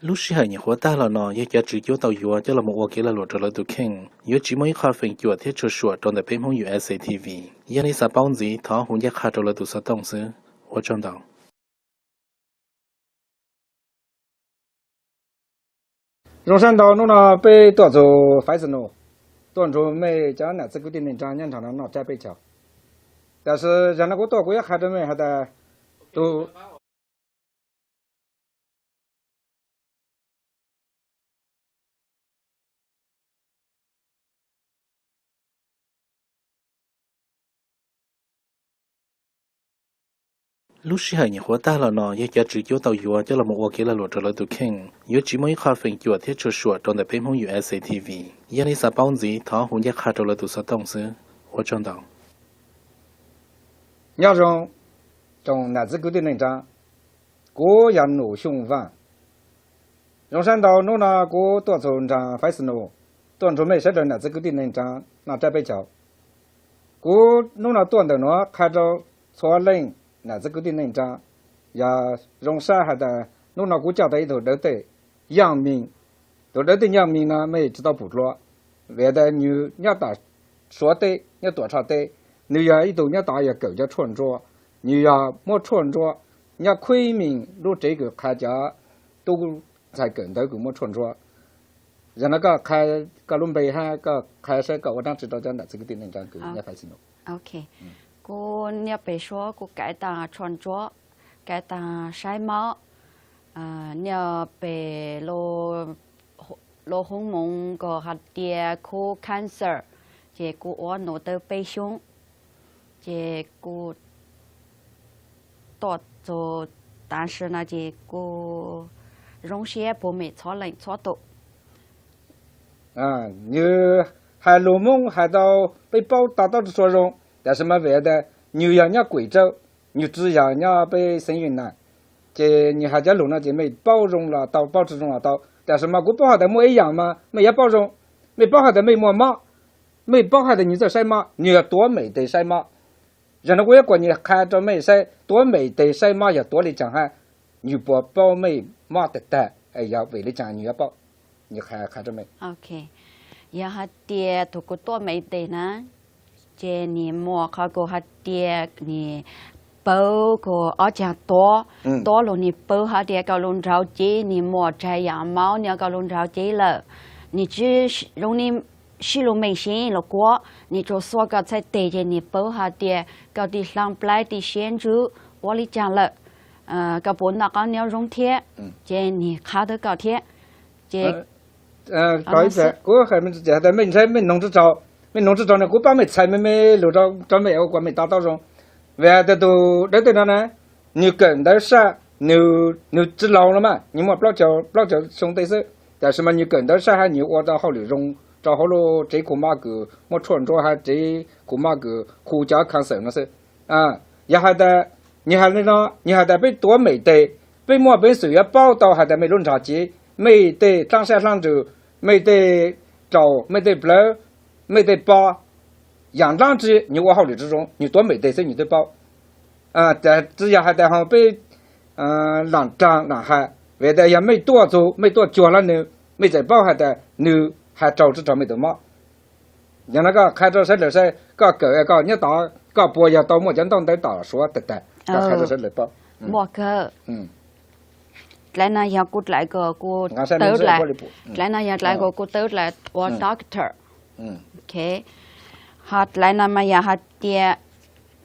Lub sij hawm nyuam qhuav tag los no yog cov tswv cuab tau yuav coj los mus ua kev lag luam rau lawv tus kheej, yuav tsis muaj ib qho feem cuam thiab tshua suam rau ntawm peb Hmoob U S A T V. Yog nej xav paub ntxiv thov hu ncaj qha rau lawv tus xov tooj xwb. Ua tsaug ntau. Zoo sab ntau, hnub no peb tuaj txug Fresno, tuaj nrug mej cov nam txiv kwv tij neej tsaa nyob nraag no noj tsab peb caug. Tam sis zaum no kuv tuaj kuv yuav qha rau mej has tas tug Lub sij hawm nyuam qhuav tag los no yog cov tswv cuab tau yuav coj los mus ua kev lag luam rau lawv tus kheej, yuav tsis muaj ib qho feem cuam thiab tshua suam rau ntawm peb Hmoob U S A T V. Yog nej xav paub ntxiv thov hu ncaj qha rau lawv tus xov tooj xwb. Ua tsaug ntau. Nyob zoo tsoom nam txiv kwv tij neej tsaa, kuv yog Num Xyooj Vaaj. Zoo sab ntau, hnub no kuv tuaj txug nraag Fresno, tuaj nrug mej sawv daws nam txiv kwv tij neej tsaa noj tsab peb caug. Kuv hnub no tuaj ntawm nuav qha rau txhua leej nam txiv kwv tij neej tsaa, yog zoo sab has tas hnub no kuv coj tau ib tug dawv tej Yaaj Mim. Tus dawv tej Yaaj Mim no mej tsi tau pum dlua, vim tas nwg nyob tom Suav teb, nyob Tuam Tshoj teb, nwg yog ib tug nyob tom yog kawm cov tshuaj ntsua, nwg yog muab tshuaj ntsua nyob Quincy lub tsev kws qha cov tub ntxhais kawm ntawv kws muab tshuaj ntsua. Yog no koj qha koj lub npe hab koj qha saib koj ua dlaab tsi rau cov nam txiv kwv tij neej tsaa kws nyob Fresno. Kuv nyob pem Suav, kuv kawm taag tshuaj ntsua, kawm taag saib mob, nyob pem lub hoob moov kws has tias khu cancer, ces kuv ua nus tau peb xyoo, ces kuv tuaj txug tav sim no ces kuv zoo siab puag mem txhua leej txhua tus. Nwg has lug Moob has tau peb paub to taub tsi tshua zoo, tab sis mas vim tas nwg yog nyob Kuim Tsawb, nwg tsi yog nyob peb xeev Yuv Nam, ces nwg has cov lug no ces mej paub zoo los tau, paub tsi zoo los tau, tab sis mas kuv paub has tas muaj ib yaam mas mej yuav paub zoo. Mej paub has tas mej muaj mob, mej paub has tas nwg txawj saib mob, nwg yog tuav mem tes saib mob. Zaum no kuv yuav kuas nwg qha rau mej saib tuav mem tes saib mob yog tuav le caag hab, nwg puas paub mej mob tag tag, yog vim le caag nwg yuav paub, nwg qha rau mej. Yog has tias thaum kuv tuav mem tes na, ces nwg muaj qhov kws has tias nwg pawv kws ob caag tuav, tuav lug nwg pawv has tias koj lub nrauv cev nwg muaj tsaag yaam mob nyob koj lub nrauv cev lawm, nwg tsi zoo le sib lug meej seb lug kuav, nwg tsuas xuas koj txhais tes ces nwg pawv has tias koj tej dlaag plab tej siab ntsws ua le caag lawm, koj puas noj qaab nyob zoo thiab, ces nwg qha tau koj thiab. Ces kuv has tas mej ntshai mej noog tsi tsaug, mej noog tsi tsaug no kuv pab mej txhais me me lug rau mej ua kuas mej to taub zoo. Vim has tas tus dawv tej no na, nwg kawm ntawv saj, nwg tsi laug los mas, nwg muaj plaub caug xyoo tej xwb, tab sis mas nwg kawm ntawv saj hab nwg ua tau hauj lwm zoo rau hauv lub tsev khu mob kws muab tshuaj ntsua hab tsev khu mob kws khu cov cancer no xwb. Yog has tas, nwg has le no, nwg has tas peb tuav mem tes, peb muaj peev xwm yuav paub tau has tas mej lub nrauv cev, mej tej dlaab sab dlaab ntsws, mej tej raum, mej tej plawv, mej tej pob, yaam dlaab tsi nwg ua hauj lwm tsi zoo, nwg tuav mem tes xwb nwg twb paub. Tsi yog has tas ho peb laam raag laam has, vim tas yog mej tuaj txug mej tuaj cuag le nwg, mej txawm paub has tas nwg has raug tsi raug mej tus mob. Yog no koj qha rau sawv daws saib koj kawm koj nyob tod koj puas yog tau muaj cov ntaub ntawv tom Suav tag tag, koj qha rau sawv daws paub. Muaj kawg. Dlai no yog kuv dlai kom kuv tawv dlai, dlai no yog dlai kom kuv tawv dlai ua doctor. Ho dlai no mas yog hais tias,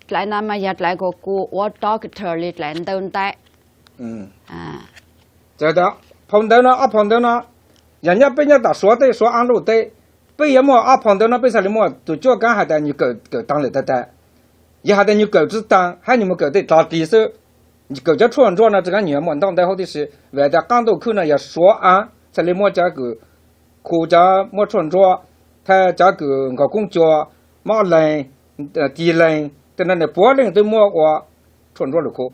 dlai no mas yog dlai kom kuv ua doctor li dlai ntawv ntawd. Phau ntawv no, ob phau ntawv no, yog nyob peb nyob tom Suav teb, Suav Aab Luj teb, peb yuav muaj ob phau ntawv no peb txhaj li muaj tus cuab kaab has tas nwg kawm taag lawm tag tag. Yog has tas nwg kawm tsi taag hab nwg mus kawm tej dlaag ris xwb, kawm cov tshuaj ntsua no tsi kav nwg muaj ntaub ntawv huv tib si, vim tas qaab ntuj khwb no yog Suav Aab txhaj li muab cov kws khu cov muab tshuaj ntsua, thab cov kws nkaug koob cua, mob leeg, ci leeg, tej no puav leej twb muab ua tshuaj ntsua lug khu.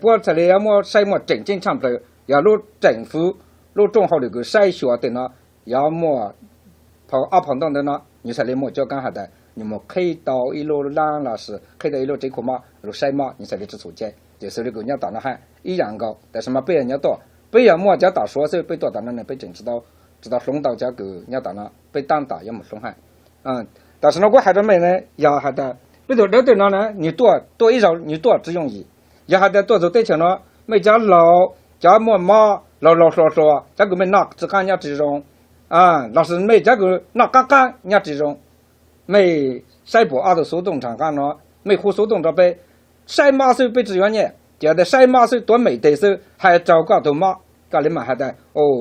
Puab txhaj li muab saib muaj tseem ceeb tshaaj plawg, yog lub tseem fwv, lub rooj hauj lwm kws saib xyuas tej no, yog muaj phau, ob phau ntawv ntawd no nwg txhaj li muaj cuab kaab has tas nwg mus qhib tau ib lub laab los sis qhib tau ib lub tsev khu mob lug saib mob nwg txhaj li tsi txhum cai. Ces xws li kws nyob tom no hab ib yaam nkaus, tab sis mas peb nyob tuaj Peb yog muaj cov tam suav xwb, peb tuaj tom no ne peb tseem tsis tau hloov tau cov kws nyob tom no, peb tab tom yuav mus hloov hab. Tam sim no kuv hais rau mej ne, yog has tas peb tug dawb tej no na, nwg tuaj tuaj ib zaug nwg tuaj tsis yooj yim. Yog has tas tuaj txug teb chaws no, mej cov laug, cov muaj mob, laug laug hluas hluas, cov kws mej noj tsis qaab nyob tsis zoo, lossis mej cov kws noj qaab qaab nyob tsis zoo, mej saib puas ob tug xuv tooj nraag qaab no, mej khu xuv tooj rau peb saib mob xwb, peb tsis yuav nyaj, ces saib mob xwb, tuav mem teg xwb, hais raug koj tug mob, koj le maam has tas,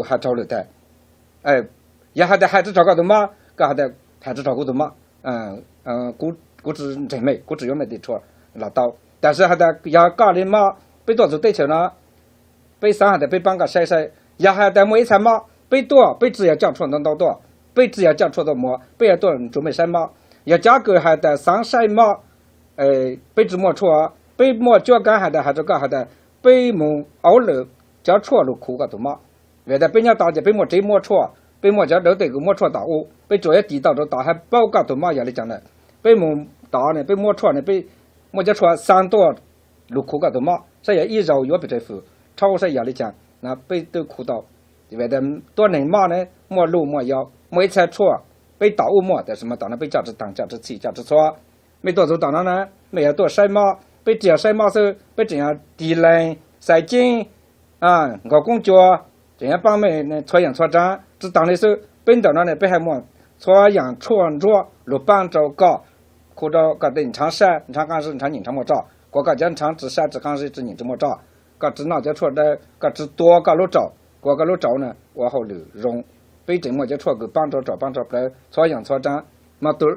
hais raug lwm tag. Yog has tas hais tsis raug koj tug mob, koj has tas hais tsis raug kuv tug mob, kuv tsis ntseeg mej, kuv tsis yuav mej tej tshuaj los tau. Tab sis has tas yog koj le mob, peb tuaj txug teb chaws no, peb xaav has tas peb paab koj saib saib, yog has tas muaj ib txha mob, peb tuaj peb tsis yog coj tshuaj ntau ntau tuaj, peb tsis yog coj tshuaj tuaj muag, peb yog tuaj nrug mej saib mob. Yog cov kws has tas xaav saib mob, peb tsis muaj tshuaj, peb muaj cuab kaab has tas hais rau koj has tas peb moog auv lawm cov tshuaj lug khuv koj tug mob. Vim tas peb nyob tod ces peb muaj tsev muab tshuaj, peb muaj cov dawb tej kws muab tshuaj tom u, peb tsuas yuav tis tau rau tod hab paub koj tug mob yog le caag lawm. Peb moog tod ne peb muab tshuaj ne peb muaj cov tshuaj xaav tuaj lug khuv koj tug mob saib yog ib zaug yuav pes tsawg fwm, rhaub saib yog le caag no peb twb khuv tau. Vim tas tuab neeg mob ne muaj luj muaj yau, muaj ib txha tshuaj peb tom u muaj, tab sis mas tom no peb coj tsis taag, coj tsis txhim, coj tsis txhua. Mej tuaj txug tom no na, mej yog tuaj saib mob, peb tsis yog saib mob xwb, peb tseem yog tig leeg, xais ceeb, nkaug koob cua, tseem yuav paab mej txhua yaam txhua tsav. Tsis taag le xwb, peb ntawm no ne peb hab muaj txhua yaam tshuaj ntsuab lug paab rau koj, khuv rau koj tej nrhav sab, nrhav qaab zib, nrhav nyiam, nrhav muaj roj, kuas koj cov nrhav tsis sab tsis qaab zib tsis nyiam tsis muaj roj, koj tsis noj cov tshuaj dawb, koj tsis tua koj lub raum, kuas koj lub raum na ua hauj lwm zoo. Peb tseem muaj cov tshuaj kws paab rau raum paab rau plawv txhua yaam txhua tsav. Mas tus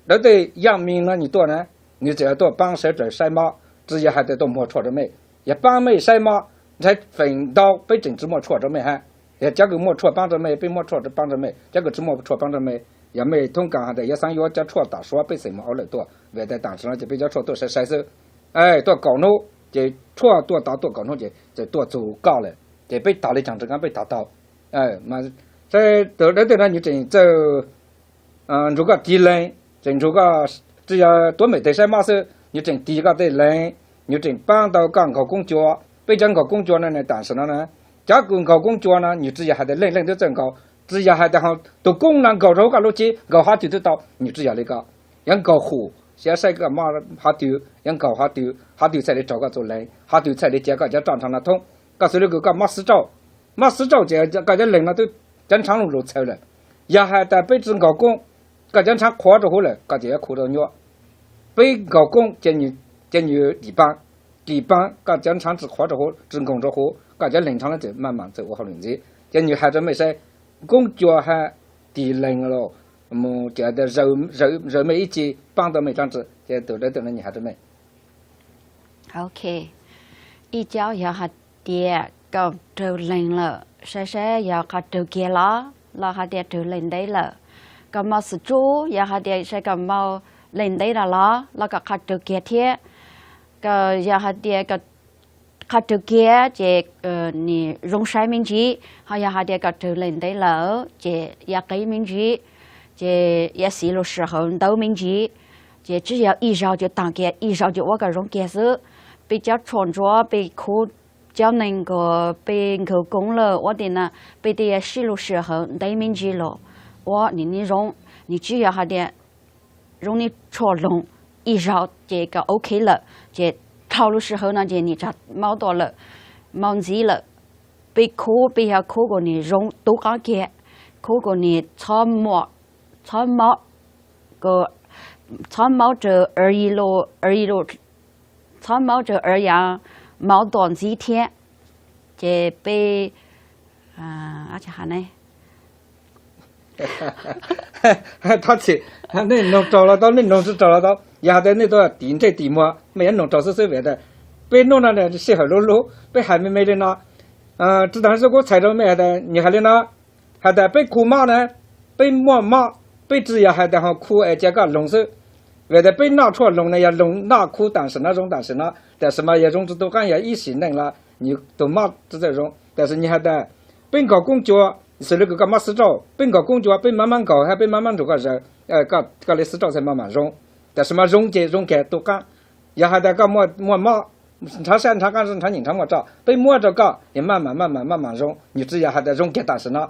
dawb tej yaaj mim no nwg tuaj na, nwg tseem yog tuaj paab sawv dlawg saib mob, tsis yog has tas tuaj muag tshuaj rau mej. Yog paab mej saib mob, nrhav feem ntau peb tseem tsis muaj tshuaj rau mej hab. Yog cov kws muaj tshuaj paab rau mej, peb muab tshuaj paab rau mej, cov kws tsis muaj tshuaj paab rau mej. Yog mej thoob kaas has tas yuav xaav yuav cov tshuaj tam suav peb xeem moog auv lawm tuaj, vim tas tam sim no ces peb cov tshuaj tuaj sai sai xwb. Tuaj kaum hnub ces tshuaj tuaj tod tuaj kaum hnub ces txawm tuaj txug koj lawm, ces peb tog le caag rov qaab peb tog taug. Saib tus dawb tej no nwg tseem txawj nrug koj tig leeg, tseem nrug koj, tsis yog tuav mem teg saib mob xwb, nwg tseem tig koj tej leeg, nwg tseem paab tau koj nkaug koob cua. Peb cov nkaug koob cua no tam sim no na, cov kws nkaug koob cua no nwg tsis yog has tas leej leej twb txawj nkaug, tsis yog has tas tus koob no nkaug rau huv koj lub cev nkaug hov twg twb tau, nwg tsis yog le ko. Yuav nkaug hum, saib koj mob hov twg, yuav nkaug hov twg, hov twg txhaj le raug koj txuj leeg, hov twg txhaj le cia koj cov roj nrhav no thoob. Koj xws le kws koj mob xwb rauj, mob xwb rauj ces koj cov leeg no twb cov nrhav lug lug txhawv lawm. Yog has tas peb tsis nkaug koob, koj cov nrhav qhuav rau huv lawm koj ces yuav khuv tau nyuaj. Peb nkaug koob ces nwg dim paab, dim paab koj cov nrhav tsis qhuav rau huv, tsis nkoog rau huv, koj cov leeg nrhav no tseem maj mam txawj ua hauj lwm ntxiv. Ces nwg has rau mej saib, koob cua hab tig leeg los mus ces zaws mej ib ce, paab tau mej dlaab tsi, ces tus dawb tej no nwg has rau mej. Ok, ib co yog has tias koj raug leeg lawm, saib saib yog qhov raug kiag los, los has tias raug leeg ntev lawm. Koj mob xwm txuj yog has tias saib koj mob leeg ntev lawm los, los koj qhov raug kiag thiab. Koj yog has tias koj qhov raug kiag ces nim zoo saib me ntsis, ho yog has tias koj raug leeg ntev lawm ces yav qeeb me ntsis, ces yav xis lug sij hawm ntau me ntsis, ces tsis yog ib zaug ces taag kiag, ib zaug ces ua koj zoo kiag xwb. Peb cov tshuaj ntsuab, peb khuv cov neeg kws peb nkaug koob lawm ua tej no, peb tej yav sib lug sij hawm ntev me ntsis los ua nwg zoo. Nwg tsis yog has tias zoo nwg tshuaj loog ib zaug ces koj ok lawm, ces dhau lub sij hawm no ces nwg tsaam mob tuaj lawm, mob ntxiv lawm. Peb khuv, peb yog khuv kom nwg zoo tub qaab kiag, khuv kom nwg txhob mob, txhob mob, txhob mob raws, txhob mob raws yav mob tuaj ntxiv thiab. Ces peb Thov txim, nej noog raug los tau, nej noog tsis raug los tau, yog has tas nej tuaj tim ntsej tim muag mej yuav noog raug xwb xwb vim tas peb nub no sij hawm luv luv peb hais me me li no. Tsis taag le xwb kuv txhais rau mej has tas, nwg has li no, has tas peb khu mob na, peb muaj mob, peb tsis yog has tas ho khu es cia koj loog xwb. Vim tas peb noj tshuaj loog na yog loog noj khu tam sim no zoo tam sim no, tam sim mas yog zoo tsis tu qaab yog ib sim neej los nwg tug mob tsis txawj zoo. Tam sim nwg has tas peb nkaug koob cua, xws le kws koj mob xwb rauj, peb nkaug koob cua peb maam maab nkaug hab peb maam maab nrug koj zaws, koj le xwb rauj txhaj maj mam zoo. Tam sim mas zoo ces zoo kag tu qaab. Yog has tas koj muaj mob, nrhav sab nrhav qaab nrhav nyem nrhav muaj roj, peb muab rau koj, yog maj mam maj mam maj mam zoo, nws tsi yog has tas zoo kiag tam sim no.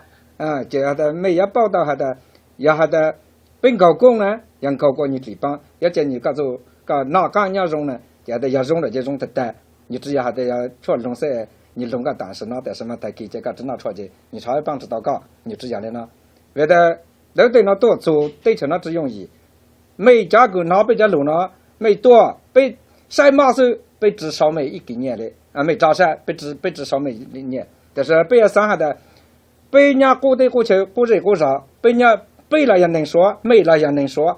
Ces has tas mej yuav paub tau has tas, yog has tas peb nkaus koob na, yog nkaus kuas nws dlim paab, yuav ca nws koj txuj koj noj qaab nyob zoo na, ces has tas yog zoo lawm ces zoo tag tag. Nws tsi yog has tas yog tshuaj loog xwb, nws loog koj tam sim no, tam sim no tag kis ces koj tsi noj tshuaj ces nws rov paab tsi tau koj, nws tsi yog li no. Vim tas lawv tej no tuaj txug teb chaws no tsi yooj yim. Mej cov kws hnov peb cov lug no, mej tuaj peb saib mob xwb, peb tsi sau mej ib kis nyiaj li. Mej rov saib, peb tsi sau mej nyiaj, tam sis peb yuav xaav has tas peb nyob qub teb qub chaw qub zej qub zog, peb nyob, peb los yog neeg Suav, mej los yog neeg Suav.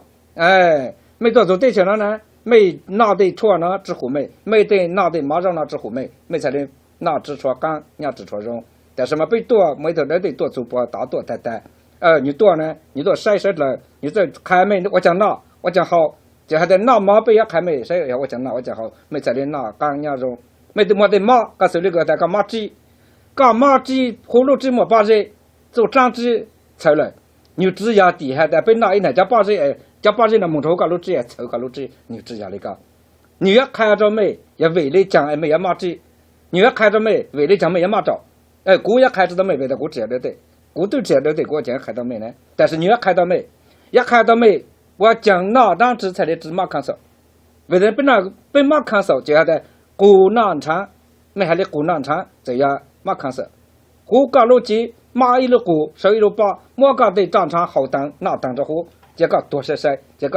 Mej tuaj txug teb chaws no na, mej noj tej tshuaj no tsi hum mej, mej tej noj tej mov zaub no tsi hum mej, mej txhaj li noj tsi tshua qaab nyob tsi tshua zoo. Tam sis mas peb tuaj muaj ib tug dawb tej tuaj txug puag tod tuaj tag tag, nws tuaj na, nws tuaj saib sawv dlawg, nws txawj qha mej ua caag noj ua caag haus. Ces has tas noj mov peb yuav qha mej saib ua caag noj ua caag haus, mej txhaj li noj qaab nyob zoo. Mej tej muaj tej mob, koj xws li koj tas koj mob rib, koj mob rib, hu lub rib muaj pob zeb, txuj dlaab rib txhawv lawm. Nws tsi yog tim has tas peb noj ib nag cov pob zeb, cov pob zeb no moog rua huv koj lub rib txhawv koj lub rib, nws tsi yog li ko. Nws yuav qha rua mej yog vim le caag mej yuav mob rib, nws yuav qha rua mej vim le caag mej yuav mob raum. Kuv yuav qha tsi tau mej vim tas kuv tsi yog dawb tej, kuv twb tsi yog dawb tej kuv ua caag yuav qha tau mej na, tam sis nws yuav qha tau mej, yuav qha tau mej ua caag noj dlaab tsi txhaj li tsi mob cancer. Vim tas peb mob cancer ces has tas qus noj nrhav, mej has li qus noj nrhav txawm yog mob cancer. Huv koj lub cev mob ib lub qus sawv ib lub pob, muab koj tej roj nrhav haus taag noj taag rua huv, ces koj tuag sai sai, ces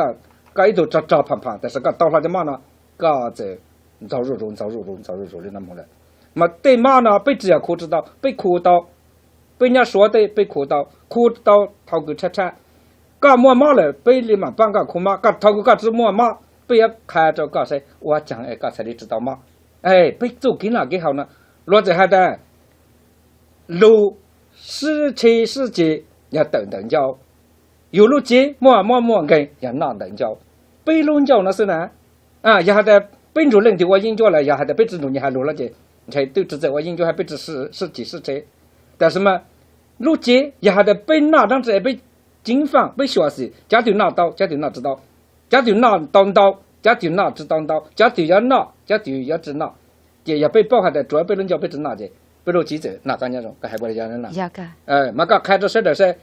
koj ib tug rog rog pham pham, tam sis koj tau hlo cov mob no, koj txawm ntxaug zuj zus ntxaug zuj zus ntxaug zuj zus li no moog lawm. Mas tej mob no peb tsi yog khu tsi tau, peb khu tau, peb nyob Suav teb peb khu tau, khu tau thaum kws tshab tshab. Koj muaj mob lawm peb li mam paab koj khu mob, koj thaum kws koj tsi muaj mob peb yuav qha rua koj saib ua caag es koj txhaj li tsi tau mob. Peb txuj kev noj kev haus no, luag txawm has tas lug sib tsheb sib ceg yog tawm ntawm ncauj, yug lub cev muaj mob muaj nkeeg yog noj ntawm ncauj. Peb lub ncauj no xwb na, yog has tas peb nrug leej twg ua yeeb ncuab lawm, yog has tas peb tsi nrug nws has lug los ces ntshe twb tsi txawj ua yeeb ncuab hab peb tsi sib ceg sib tsheb. Tam sis mas lub cev yog has tas peb noj dlaab tsi peb ceev faaj peb xyuam xim cov twg noj tau cov twg noj tsi tau, cov twg noj tau ntau cov twg noj tsi tau ntau, cov twg yuav noj cov twg yuav tsi noj. Ces yog peb paub has tas tsuav peb lub ncauj peb tsi noj ces peb lub cev txawm noj qaab nyob zoo, koj has puas yog li no? Mas koj qha rua sawv daws saib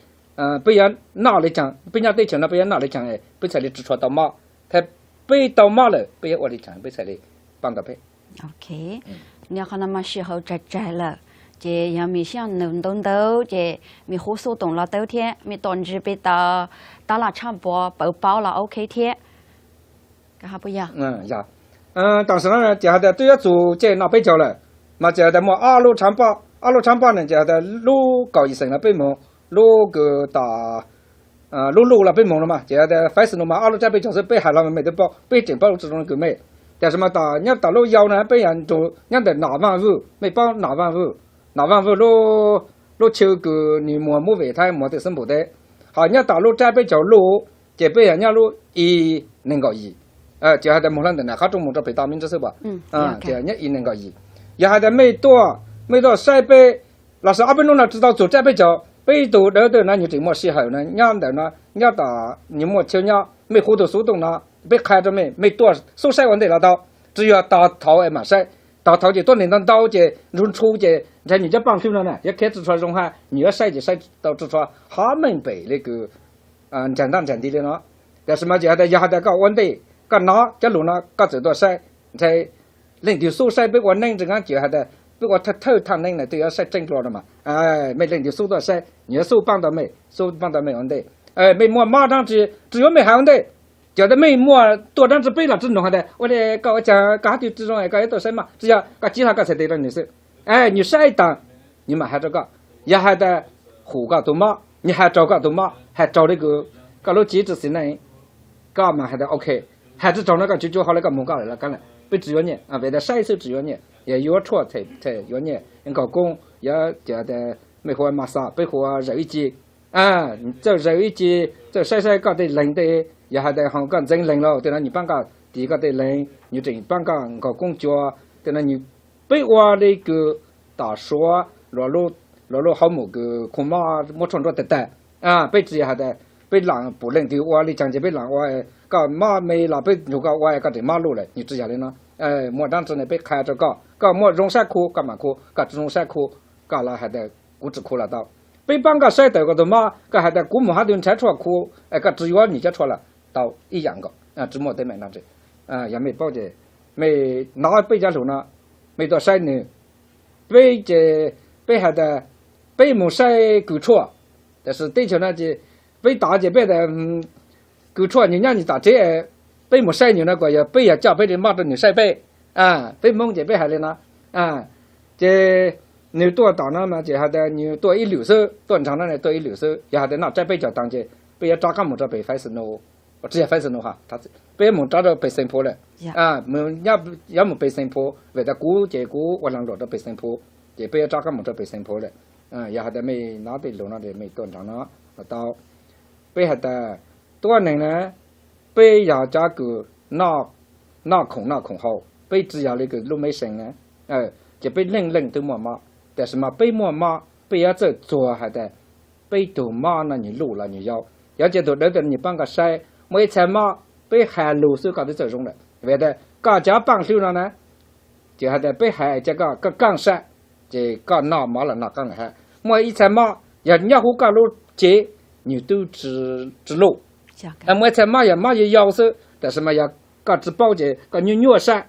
peb yuav noj li caag, peb nyob teb chaws no peb yuav noj li caag peb txhaj li tsi tshua tau mob, thiab peb tau mob lawm peb yuav ua li caag peb txhaj li paab tau peb. Nyob qhov no mas sij hawm tsawg tsawg lawm, ces yog mej xyaab nws ntau ntau ces mej hu xub toom los tau thiab, mej tuaj ntsib peb tau tab laj tshab npua pawv paub los ok thiab. Tam sim no ces has tas twb yuav txug caij noj peb caug lawm, mas ces has tas muaj ob lub tshab npaj, ob lub tshab npaj no ces has tas lub kaum yim xeem no peb moog, lub kws tom lub luj los peb moog no mas ces has tas fais xwm no mas ob lub tshab peb caug xwb peb hais los mej twb paub, peb tseem paub lub tsi zoo kws mej. Tam sim mas tom nyob tom lub yau no peb yog nrug nyob ntawm Nam Vaaj Vwj, mej paub Nam Vaaj Vwj, Nam Vaaj Vwj lub chaw kws nws muag muv vem Thaib muag tej xwb npum teb. Ho nyob tom lub rab peb caug luj ces peb yog nyob lub i neeg nkaum yim, ces has tas moog le ntawm nam qhov rooj moog rua pem toj me ntsis xwb as, ces nyob i neeg nkaum yim. Yog has tas mej tuaj, mej tuaj saib peb lossis ob peb nub no tsi tau txug rab peb caug, peb tug dawb tej no nws tseem muaj sij hawm no nyob ntawm no, nyob tom nws muaj chaw nyob, mej hu tug xov tooj no, peb qha rua mej, mej tuaj xub saib ua ntej los tau, tsi yog tog thaud es mam saib. Tog thaud ces tuab neeg ntau ntau ces nrug ntshu ces ntshe nws cov paaj hlwb no na yuav khiav tsi tshua zoo hab nws yuav saib ces saib tau tsi tshua hov meej pem le kws ntsag ntaj ntsag nti li no. Tam sis mas ces has tas yog has tas koj ua ntej, koj nov cov lug no koj txawm tuaj saib, ntshe leej twg xub saib peb ua neeb tsi ngaab ces has tas peb ua thawj thawj thaj neeb na twb yuav saib tseeb dlua no mas, mej leej twg xub tuaj saib nws yuav xub paab tau mej, xub paab tau mej ua ntej. Mej muaj mob dlaab tsi tsi yuav mej hais ua ntej. Ces tas mej muaj tuaj dlaab tsi peb los tsi noog has tas ua le koj ua caag koj hab twg tsi zoo koj yuav tuaj saib mas tsi yog, koj cia hlo koj txhais tes rau nws xwb, nws saib taag nws mam has rau koj. Yog has tas hum koj tug mob, nws has raug koj tug mob, has raug le kws koj lub cev tsi xis neej, koj mas has tas ok, has tsi raug no koj tsuav tsuav hov le koj moog koj lawm los kaab lawm, peb tsi yuav nyiaj, vim tas saib xwb tsi yuav nyiaj, yog yuav tshuaj txham yuav nyiaj, nkaus koob yuav ces mej hu ua mas xas peb hu ua zawm ib ce. Txawj zawm ib ce, txawj saib saib koj tej leeg tej, yog has tas ho koj ntxeev leeg lawm tej no nws paab koj tis koj tej leeg, nws tseem paab koj nkaus koob cua, tej no nws, peb ua le kws tom Suav luag lub hauv mus kws khu mob muab tshuaj nruab tag tag. Peb tsi has tas peb lam pum leej twg ua le caag ces peb lam ua, koj mob me los peb nrug koj ua koj tseem mob luj lawm, nws tsi yog li no. Muaj dab tsi ne peb qha rau koj, koj muaj zoo sab khu koj mam khu, koj tsis zoo sab khu koj los hais tias kuv tsis khu los tau. Peb pab koj saib tawm koj tus mob, koj hais tias kuv mus hab tug nrhav tshuaj khu, koj tsis yuav nws cov tshuaj los tau ib yam nkaus, tsis muaj teeb meem dab tsi. Yog mej paub ces mej nov peb cov lug no, mej tuaj saib nws. Peb ces peb hais tias peb mus saib kws tshuaj, tab sis teb chaws no ces peb tod ces peb tias kws tshuaj nws nyob nws tom tsev, peb mus saib nws no kuas yog peb yog coj peb li mob rau nws saib peb. Peb Hmoob ces peb hais li no. Ces nws tuaj tom no mas ces hais tias nws tuaj ib lwm xwb, tuaj nraag no tuaj ib lwm xwb, yog hais tias noj tsab peb caug taag ces peb yuav rov qab mus rau pem Fresno, tsis yog Fresno, peb yuav mus rov rau pem Saint Paul lawm. Yuav mus pem Saint Paul, vim tas kuv ces kuv ua laag luam rau pem Saint Paul, ces peb yuav rov qab mus rau pem Saint Paul lawm. Yog hais tias mej nov tej lug no mej tuaj nraag no los tau. Peb hais tias tuab neeg na, peb yog cov kws noj khoom noj khoom haus, peb tsis yog li kws lub mej seem na, ces peb leej leej twb muaj mob, tab sis mas peb muaj mob peb yuav txawj txuag hais tias peb tug mob no nws luj los nws yau. Yog ces tug dawb tes nws paab koj saib, muaj ib txha mob peb has lug xwb koj twb txawj zoo lawm, vim tas koj cov paaj hlwb no na, ces hais tias peb hais ces koj kaaj sab, ces koj noj mov los noj qaab lawm hab. Muaj ib txha mob yog nyob huv koj lub cev, nws twb tsi luj. Muaj ib txha mob yog mob yau yau xwb, tab sis mas yog koj tsis paub ces koj nyuaj nyuaj sab,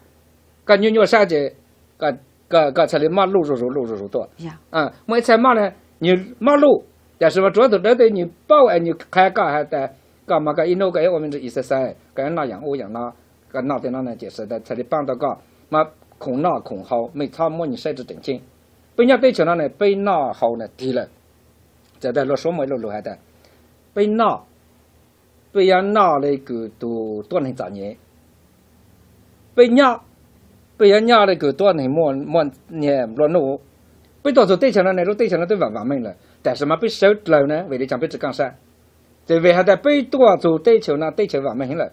koj nyuaj nyuaj sab ces koj txhad li mob luj zuj zus luj zuj zus tuaj. Muaj ib txha mob na, nws mob luj, tab sis mas tsuav tug dawb tes nws paub es nws qha koj hais tas koj mas koj ib hnub koj yuav ua me ntsis exercise, koj yuav noj yaam ub yaam no, koj noj tej no na ces sawv daws txhad li paab tau koj. Mas khoom noj khoom haus mej txhob muab nws saib tsi tseem ceeb. Peb nyob teb chaws no ne peb noj haus na tig lawm. Txawm tas luag suav muaj ib lo lus hais tas peb noj, peb yuav noj li kws tug tuab neeg txom nyem. Peb nyob, peb yuav nyob li kws tuab neeg muaj nyiaj nplua nuj. Peb tuaj txug teb chaws no ne lub teb chaws no twb vaam vaam meej lawm, tab sis mas peb sawv dlawg na vim li caag peb tsi kaaj sab. Ces vim has tas peb tuaj txug teb chaws no teb chaws vaam meej heev lawm.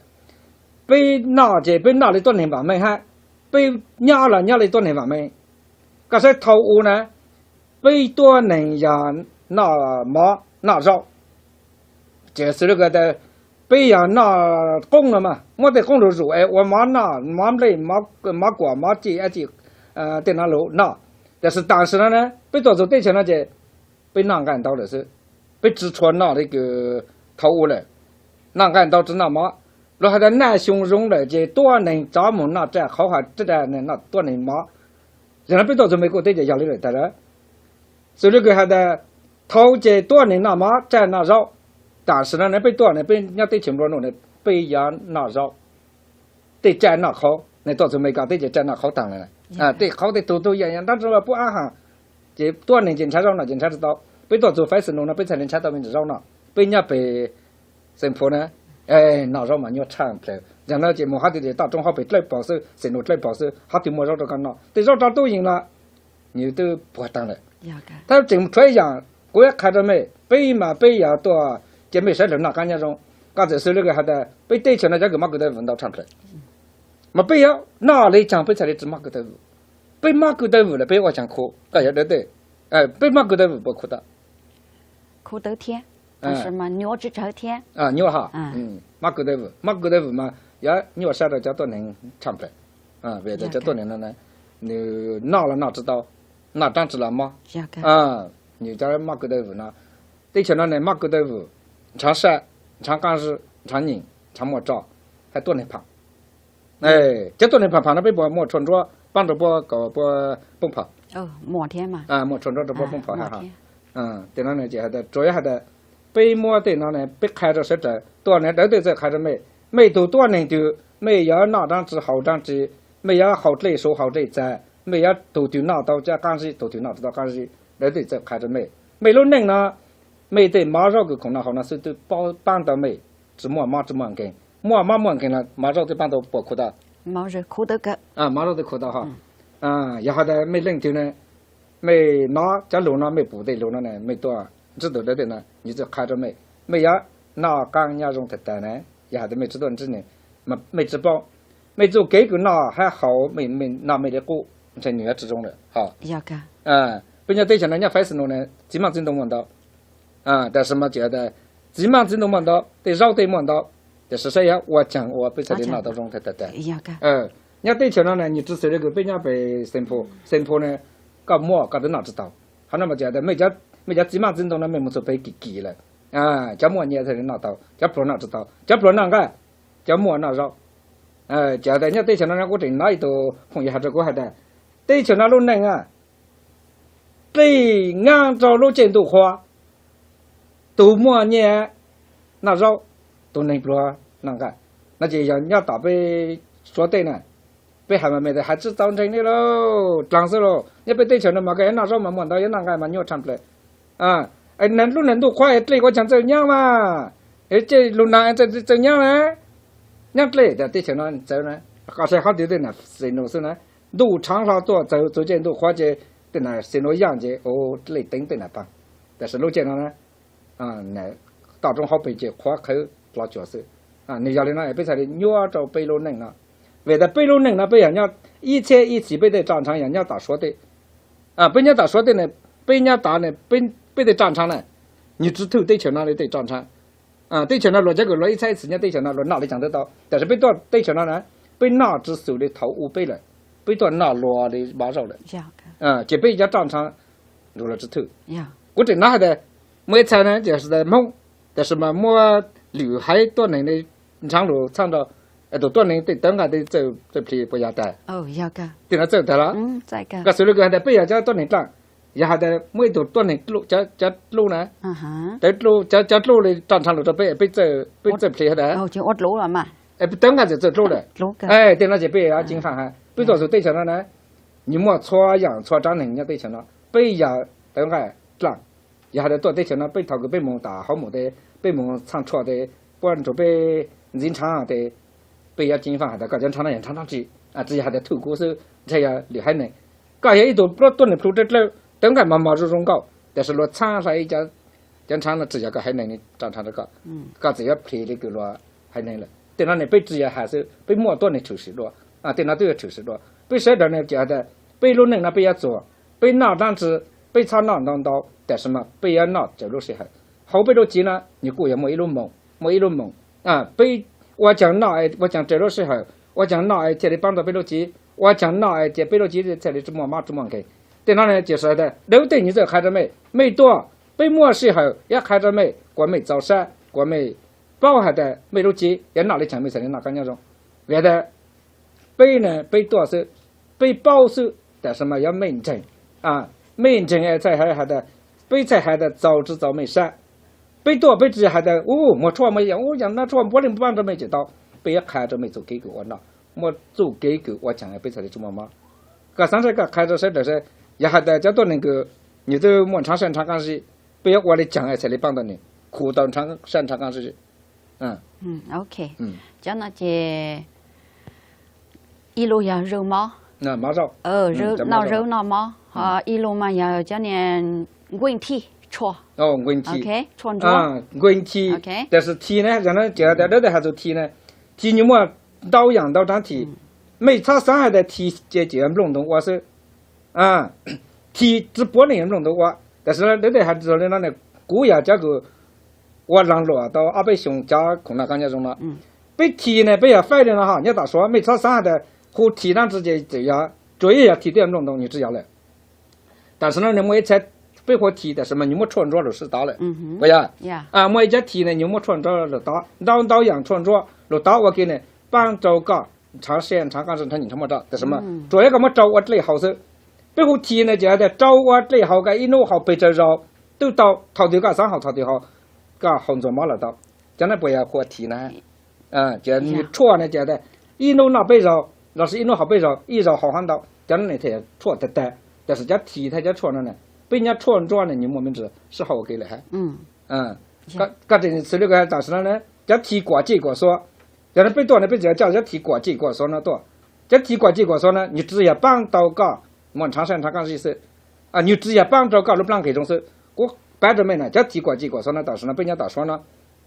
Peb noj ces peb noj li tuab neeg vaam meej hab, peb nyob los nyob li tuab neeg vaam meej. Koj saib thaum u na, peb tuab neeg yog noj mov noj zaub, ces xws li kws tas peb yog noj qoob no mas muab tej qoob lug zum es ua mov noj, mov nplej, mov kuam, mov ci dab tsi, tej no lug noj. Tab sis tam sim no na peb tuaj txug teb chaws no ces peb noj nqaij ntau lawm xwb, peb tsi tshua noj li kws thaum u lawm. Noj nqaij ntau tsi noj mov. Luag has tas naj xyoo zoo lawm ces tuab neeg tov moog noj tsaj qhauv has tsaj, noj tuab neeg mov. Yog no peb tuaj txug Mes Kas teb ces yog li lawm tas lawm. Xws li kws has tas thaum ces tuab neeg noj mov tsaj noj zaub, tam sim no ne peb tuaj ne peb nyob teb chaws nplua nuj ne peb yuav noj zaub, tej tsaj noj qhauv ne. Tuaj txug Mes Kas teb ces tsaj noj qhauv taag lawm. Tej qhauv tej tug tug yaam yaam dlaab tsi puab ab has, ces tuab neeg ces nrhav zaub noj ces nrhav tsi tau. Peb tuaj txug Fresno no peb txhad li nrhav tau me ntsis zaub noj. Peb nyob pem Saint Paul na, noj zaub mas nyuaj tshaaj plawg. Yog no ces moog hab twg ces toj roob hauv pes dlawb paug xwb, Fresno dlawb paug xwb, hab twg muaj zaub rau koj noj. Tej zaub rau tub yees los nws twb puag taag lawm. Thab tseem tshuav ib yaam kuv yuav qha rau mej, peb mas peb yog tuaj ces mej sawv dlawg noj qaab nyob zoo. Koj txawm xws li kws has tas peb teb chaws no cov kws mob kwv tawv vwm ntau tshaaj plawg, mas peb yuav noj li caag peb txhad li tsi mob kwv tawv vwm? Peb mob kwv tawv vwm lawm peb ua caag khu? Koj yog dawb tes, peb mob kwv tawv vwm puas khu tau? Nyuaj hab. Mob kwv tawv vwm, mob kwv tawv vwm mas yuav nyuaj sab rau cov tuab neeg tshaaj plawg. Vim tas cov tuab neeg no nws noj los noj tsi tau, noj dlaab tsi los mob, nws cov mob kwv tawv vwm no. Teb chaws no ne mob kwv tawv vwm, nrhav sab, nrhav qaab zib, nrhav nyeem, nrhav muaj roj, hab tuab neeg phaam. Cov tuab neeg phaam phaam no peb puas muaj tshua nruab paab rau puab kom puab poob phom? Muaj tshua nruab rau puab poob phom hab. Tej no ces has tas tsuas yog has tas peb muab tej no ne peb qha rau sawv dlawg tuaj ne dawb tej txawj qha rau mej. Mej tug tuab neeg twg mej yuav noj dlaab tsi haus dlaab tsi, mej yuav haus dlej suav haus dlej txag, mej yuav tug twg noj tau cov qaab zib, tug twg noj tsi tau qaab zib, dawb tej txawj qha rau mej. Mej lub neej no, mej tej mov zaub kws khoom noj haus no xwb twb paab tau mej tsi muaj mob tsi muaj nkeeg. Muaj mob muaj nkeeg los mov zaub twb paab tau puas khu tau? Mov zaub twb khu tau hab. Yog has tas mej leej twg ne, mej nov cov lug no mej pum tej lug no ne mej tuaj ntsib tug dawb tej no nws txawj qha rau mej. Mej yuav noj qaab nyob zoo tag tag ne, yog has tas mej tsi tuaj ntsib nws, mej tsi paub. Mej txuj kev kws noj hab haus, mej noj mej li qub, ntshe nws yuav tsi zoo lawm hab. Peb nyob teb chaws no nyob Fresno ne txiv maaj txiv ntoo muaj ntau, tab sis mas tsis has tas txiv maaj txiv ntoo muaj ntau, tej zaub tej muaj ntau, tab sis saib yuav ua caag ua peb txhad li noj tau zoo tag tag. Nyob teb chaws no na, nws tsis xws li kws peb nyob pem Xeev Phu. Xeev Phu na, koj muaj koj twb noj tsis tau. Qhov no mas tsis hais tias mej cov txiv maj txiv ntoo no mej mus txug pem kim kim lawm, cov muaj nyiaj thiaj li noj tau, cov pluag noj tsis tau, cov pluag noj nqaij, cov muaj noj zaub. Tsis hais tias nyob teb chaws no kuv tseem hnov ib tug phooj ywg hais rau kuv hais tias teb chaws no lub neej tij nyaab rau lub caij ntuj qhua, tus muaj nyiaj noj zaub, tus neeg pluag noj nqaij. No ces yog nyob tom peb Suav teb na, peb hais mas mej hais tsis tau ntseeg li lauj, dlaag xwb lauj. Nyob peb teb chaws no mas koj yuav noj zaub mas muaj ntau, yuav noj nqaij mas nyuaj tshaj plaws. Lub neej ntuj qhua dlej ua caag txawj nyaab mas, cej lug nag txawj nyaab na, nyaab dlej tas teb chaws no txawv na. Koj saib qhov twg tej nam xi nus xwb na, ntuj tshaav hlo tuaj txawv txug caij ntuj qhua ces tej nam xi nus yaaj ces dlej teev tej nam paag. Tab sis lub caij no na, toj roob hauv pes ces qhuav qhawv dlo cuag xwb. Nws yog li no peb txhaj li nyuaj rau peb lub neej no. Vim tas peb lub neej no peb yog nyob ib txhiab ib txhis peb tej roj nrhaav yog nyob tom Suav teb. Peb nyob tom Suav teb na, peb nyob tom peb tej roj nrhaav na, nws tsis thwj teb chaws no li tej roj nrhaav. Teb chaws no luag cov kws luag ib txhiab ib txhis nyob teb chaws no luag noj li caag twb tau, tab sis peb tuaj teb chaws no na, peb noj tsis xws li thaum ub peb lawm, peb tuaj noj luag li mov zaub lawm. Ces peb cov roj nrhaav luag tsis thwj. Kuv tseem hnov hais tias muaj ib txha na ces Hmoob, tab sis mas muaj lwm haiv tuab neeg nrhaav lug txhaj nrho, tus tuab neeg tej tawv nqaij tej txawj plhis puas yog tas? Tej no txawj tas los? Koj xws li kws hais tias peb yog cov tuab neeg dlaaj, yog hais tias muaj ib tug tuab neeg cov dlub na, cov dlub li roj nrhaav lug rau peb, peb txawj plhis has tas, tawv nqaij txawm txawj dlub lawm. Tej no ces peb yuav ceev faj has, peb tuaj txug teb chaws no na, nws muaj txhua yaam txhua rab neeg nyob teb chaws no, peb yog tawv nqaij dlaaj. Yog hais tias tuaj teb chaws no peb thaum kws peb mus tom hauv mus tes, peb mus txhaj tshuaj tes, puab nrug peb ntxiv nrhaav tes, peb yuav ceev faj has tas koj cov nrhaav no yog nrhaav dlaab tsi, tsis yog has tas thwj kuv xwb, ntshe yog lwm haiv neeg. Koj yog ib tug tuab neeg plhu dlawb dlawb, tawv nqaij mos mos zoo zoo nkauj, tab sis luag txhab hlo ib cov nrhaav no tsis yog koj haiv neeg roj nrhaav rau koj, koj txawm yuav plhis li kws luag haiv neeg lawm. Tej no ne peb tsis yog has xwb, peb muaj tuab neeg tshwm sim dua. Tej no twb yog tshwm sim dua. Peb sawv daws ne ces has tas peb lub neej no peb yuav txuag, peb noj dlaab tsi, peb txhob noj ntau ntau, tab sis mas peb yuav noj raws lub sij hawm. Hauv peb lub cev no nws kuj yog muaj ib lub moos, muaj ib lub moos. Peb ua caag noj, ua caag raws lub sij hawm, ua caag noj thiaj li paab tau peb lub cev, ua caag noj ces peb lub cev thiaj li tsis muaj mob tsis muaj nkeeg. Tej no ne ces sawv daws dawb tej nws txawj qha rau mej, mej tuaj, peb muaj sij hawm yuav qha rau mej kuas mej txaus sab, kuas mej paub has tas mej lub cev yuav noj li caag mej txhaj li noj kab nyob zoo. Vim tas peb ne peb tuaj xwb, peb paub xwb, tab sis mas yuav mej ntseeg, mej ntseeg es txhaj has tas, peb txhaj has tas txaus tsis txaus mej sab. Peb tuaj peb tsis has tas u muag tshuaj muag yaam u yaam no tshuaj puav leej paab rau mej tsis tau, peb yuav qha rau mej txuj kev kws ua noj, muaj txuj kev kws ua caag peb txhaj li tsis muaj mob. Koj xaav saib koj qha rau sawv daws saib, yog has tas cov tuab neeg kws nws twb muaj nrhaav sab nrhaav qaab zib, peb yuav ua li caag txhaj li paab tau nws, khu tau nrhaav sab nrhaav qaab zib. Ok, cov no ces ib lub yog zawg mob, noj zawg noj mob, ho ib lub mas yog cov niag nkuj thi, tshuaj, nkuj thi, tshuaj nruab, nkuj thi. Tab sis thi na, yog no ces dawb dawb has txug thi na, thi nws muaj ntau yaam ntau rab thi. Mej txhob xaav has tas thi ces tsuas yog nplooj ntoos ua xwb. Thi tsis puav leej yog nplooj ntoos ua, tab sis dawb dawb has txug li no ne, kuv yog cov kws ua laag luam tau ob peb xyoos cov khoom noj kab nyob zoo no. Peb thi ne peb yog faib li no ho nyob tom Suav, mej txhob xaav has tas hu thi dlaab tsi ces txawm yog, tsuas yog thi twb yog nplooj ntoos nws tsis yog lawm. Tam sim no nws muaj ib txhia peb hu thi tab sis mas nws muab tshuaj ntsuab lug sib tov lawm, puas yog? Muaj ib cov thi ne nws muab tshuaj ntsuab lug tov, ntau ntau yaam tshuaj ntsuab lug tov ua ke ne paab rau koj nrhaav siab nrhaav qaab zib nrhaav nyiaj nrhaav muaj roj, tab sis mas tsuas yog koj muab rau ua dlej haus xwb. Peb hu thi ne ces has tas rau ua dlej haus koj ib hnub haus pes tsawg zaus twb tau, thaum twg koj xaav haus thaum twg haus, koj haus ntxuag mob lawm tau. Cov no puas yog hu ua thi na? Ces nws tshuaj ne ces has tas ib hnub noj peb zaus lossis ib hnub haus peb zaus, ib zaus haus hab ntau, cov no ne thiaj yog tshuaj tag tag. Tab sis cov thi thiab cov tshuaj no ne, peb nyob tshuaj ntsuab ne nws muaj me ntsis sib haum ua ke lawm hab. Koj tseem xws li kws tam sim no ne, cov thi kuam cej kuam xua, yog no peb tuaj ne peb tseem coj cov thi kuam cej kuam xua no tuaj. Cov thi kuam cej kuam xua no nws tsis yog paab tau koj muaj nrhaav sab nrhaav qaab zib xwb, nws tsis yog paab rau koj lub plaab nqis zoo xwb. Kuv pab rau mej na, cov thi kuam cej kuam xua no tam sim no peb nyob tom Suav no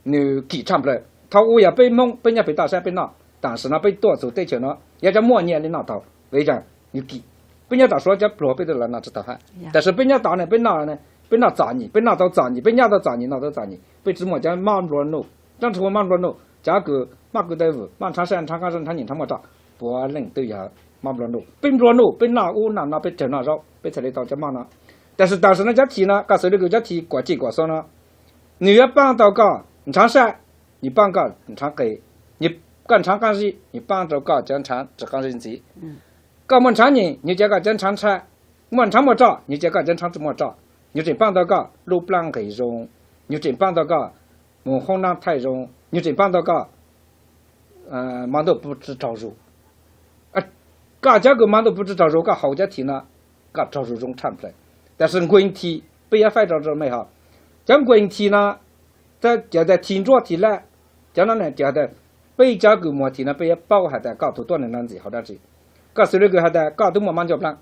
nws kim tshaj plaws. Thaum ub yog peb Hmoob peb nyob pem toj sab peb noj, tam sim no peb tuaj txug teb chaws no yog cov muaj nyiaj li noj tau, vim yog nws kim. Peb nyob tom Suav cov pluag peb twb los noj tsis tau hab, tab sis peb nyob tod ne peb noj, peb noj txom nyem, peb noj tau txom nyem, peb nyob tau txom nyem noj tau txom nyem, peb tsis muaj cov mob nplua nuj, cov nrug mob nplua nuj, cov kws mob kwv tau vwm, mob nrhaav sab nrhaav qaab zib nrhaav nyiaj nrhaav muaj roj. puav leej twb yog mob nplua nuj. Peb nplua nuj, peb noj ub noj no, peb tsawg noj zaub, peb thiaj li tau cov mob no. Tiam sis tam sim no cov thim no, koj xws li kws cov thim kuam cij kuam xua no, nws yuav paab tau koj nrhav sab, nws paab koj nrhav qis, nws, koj nrhav qaab zib, nws paab rau koj cov nrhav tsi qaab zib ntxiv. Koj muaj nrhav nyeem, nws ca koj cov nrhav ntshai, muaj nrhav muaj roj, nws ca koj cov nrhav tsi muaj roj. Nws tseem paab tau koj lub plaab nqis zoo, nws tseem paab tau koj mus hoob nab thaij zoo, nws tseem paab tau koj mob ntuj pub tsi raug zus. Koj cov kws mob ntuj pub tsi raug zus, koj haus cov thim no, koj raug zus zoo tshaj plaws. Tiam sis nkues thim peb yuav faib rau rau mej hov. Cov nkues thim no, cov tias thim ntsuab thim laj, cov no ne, cov tias peb cov kws muag thim no peb yuav paub has tas koj tug tuab neeg no ntxim haus dab tsi. Koj xws li kws has tas koj tub muaj mob ncauj plaab,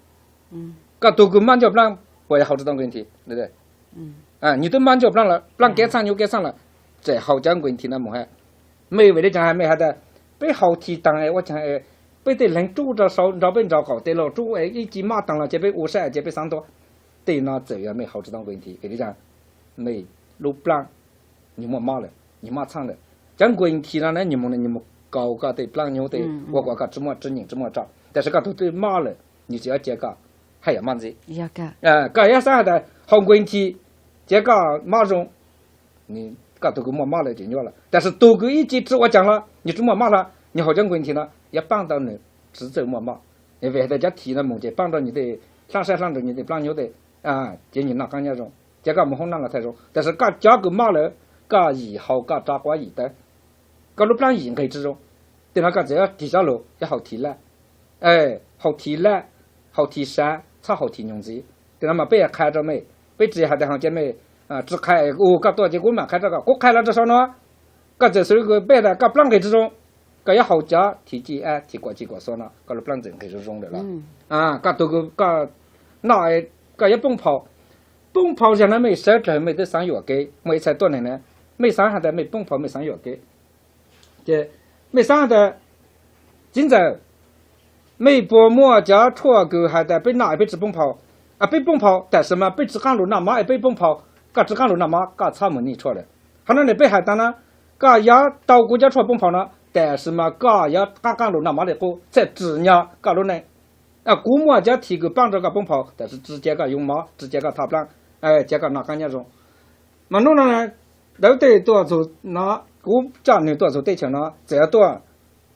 koj tug kws mob ncauj plaab puas yuav haus tsi tau nkues thim? Nws twb mob ncauj plaab lawm, plaab kev txhaaj nyuv kev txhaaj lawm, tseem haus cov nkues thim no mus hab. Mej vim le caag has, mej has tas peb haus thim taag ua caag peb tej leeg rub rau saud nrog peb nrog qaum tej laug rub ib ci mob taag los ces peb ua sab ces peb xaav ntua. Tej no txawm yog mej haus tsi tau nkues thim vim le caag? Mej lub plaab nws muaj mob lawm, nws mob txhaaj lawm. Cov nkues thim no na nws mus, nws mus kaus koj tej plaab nyuv tej ua kom koj tsi muaj tsi nyeem tsi muaj roj, tiam sis koj tug twb mob lawm nws tseem yuav ca koj haj yam mob ntxiv. Koj yuav xaav has tas haus nkues thim ca koj mob zoo, koj tug kws muaj mob lawm tseem nyuaj lawm, tiam sis tug kws ib ci tsi ua caag los nws tsi muaj mob hlo, nws haus cov nkues thim no yuav paab tau nws tsi txawj muaj mob. Vim has tas cov thim no mus ces paab rau nws tej hlaab saib hlaab nrug nws tej plaab nyuv tej, ces nws noj qaab nyob zoo, ces koj mus hoob nab los thaij zoo. Tiam sis koj cov kws mob lawm, koj yim haus koj rov quav yim tawv, koj lub plaab yim nqis tsi zoo. Tej no koj txawm yuav tig cov lug yuav haus thim laj, haus thim laj, haus thim sav, txhob haus thim nyoog ntxiv. Tej no mas peb qha rau mej, peb tsi has tas haus ces mej tsi qha, u koj tuaj ces kuv mam qha rau koj, kuv qha los rau saum no. Koj txawm xws li peb tas koj plaab nqis tsi zoo, koj yuav haus cov thim ci ab thim kuam ci kuam xua no koj lub plaab txawm nqis zoo zoo lawm los, koj tug koj noj, koj yuav poob phau. Poob phau zag no mej sawv dlawg mej twb xaav yuam kev, muaj ib txhia tuab neeg na, mej xaav has tas mej poob phau mej xaav yuam kev. Ces mej xaav has tas, txiv ntxawm, mej puas muaj cov tshuaj kws has tas peb noj peb tsi poob phau? Peb poob phau, tiam sis mas peb tsi qaab lug noj mov es peb poob phau. Koj tsi qaab lug noj mov koj txhob mus nij tshuaj lawm. Qhov no ne peb has tas no, koj yuav tau kuv cov tshuaj poob phau no, tiam sis mas koj yuav qaab qaab lug noj mov li qub, txhaj tsim nyog koj lub neej. Kuv muaj cov thim kws paab rau koj poob phau, tiam sis tsi ca koj yoo mov, tsi ca koj thoj plaab, ca koj noj qaab nyob zoo. Mas nub no, dawv tej tuaj txug no, kuv coj nwg tuaj txug teb chaws no txawm yog tuaj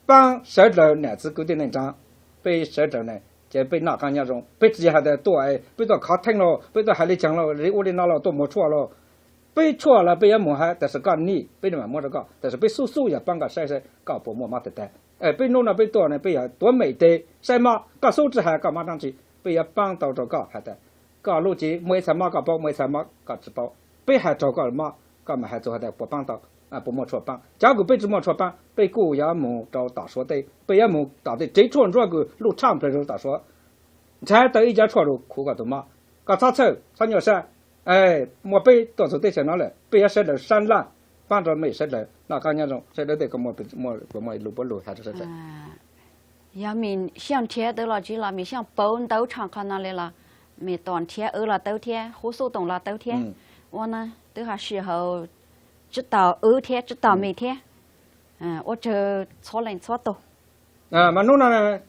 paab sawv dlawg nam txiv kwv tij neej tsaa, peb sawv dlawg ne, ces peb noj qaab nyob zoo, peb tsi has tas tuaj peb tuaj khov theej los, peb tuaj hais li caag los, li ua li no los, tuaj muag tshuaj los. Peb tshuaj los peb yuav muag hab, tiam sis koj nij peb mam muab rau koj, tiam sis peb xub xub yog paab koj saib saib koj puas muaj mob tag tag. Peb nub no peb tuaj ne peb yog tuav mem tes saib mob, koj xub tsi has koj mob dlaab tsi, peb yuav paab tau rau koj has tas koj lub cev muaj ib txha mob koj paub, muaj ib txha mob koj tsi paub. Peb hais raug koj mob, koj mam hais txug has tas puas paab tau, puas muaj tshuaj paab. Cov kws peb tsi muaj tshuaj paab peb kuj yuav mus rau tom Suav teb, peb yuav mus tom tej tsev tshuaj ntsuab kws luj tshaj plawg rau tom Suav, nrhav tau ib cov tshuaj lug khuv koj tug mob. Koj txhob txhawj, txhob nyuaj sab. Muaj peb tuaj txug teb chaws no lawm, peb yuav sawv dlawg sab laj, paab rau mej sawv dlawg noj qaab nyob zoo, sawv dlawg tej koj muaj lus puav lug has rau sawv dlawg. Yog mej xyaaj nrhiav tau los tsi los mej xyaaj pauv ntawv tshooj qhov no li los, mej tuaj nrhiav wb los tau thiab, huv xub toom los tau thiab. Ua no twb ho sij hawm tsi taug wb thiab tsi taug mej thiab, ua tsaug txhua leej txhua tug. Mas nub no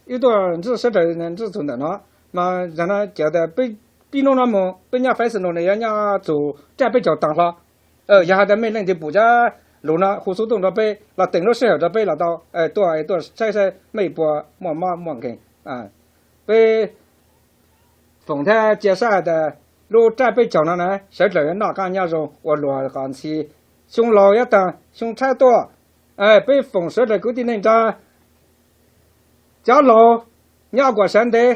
wb tuaj ntsib sawv dlawg ntsib txug ntawm no, mas zag no ces tas peb pib nub no mus peb nyob Facebook no yuav nyob txug raj peb caug taag hlo. Yog has tas mej leej twg pum cov lug no huv xub toom rau peb los teem lub sij hawm rau peb los tau, tuaj tuaj saib saib mej puas muaj mob muaj nkeeg. Peb foom thiab cia siab has tas lub raj peb caug no na sawv dlawg yuav noj qaab nyob zoo ua luag qhov ntxhi, xyoo laug yuav taag xyoo tshaib tuaj. Peb foom sawv dlawg kwv tij neej tsaa, cov laug nyob kuas sawv ntev,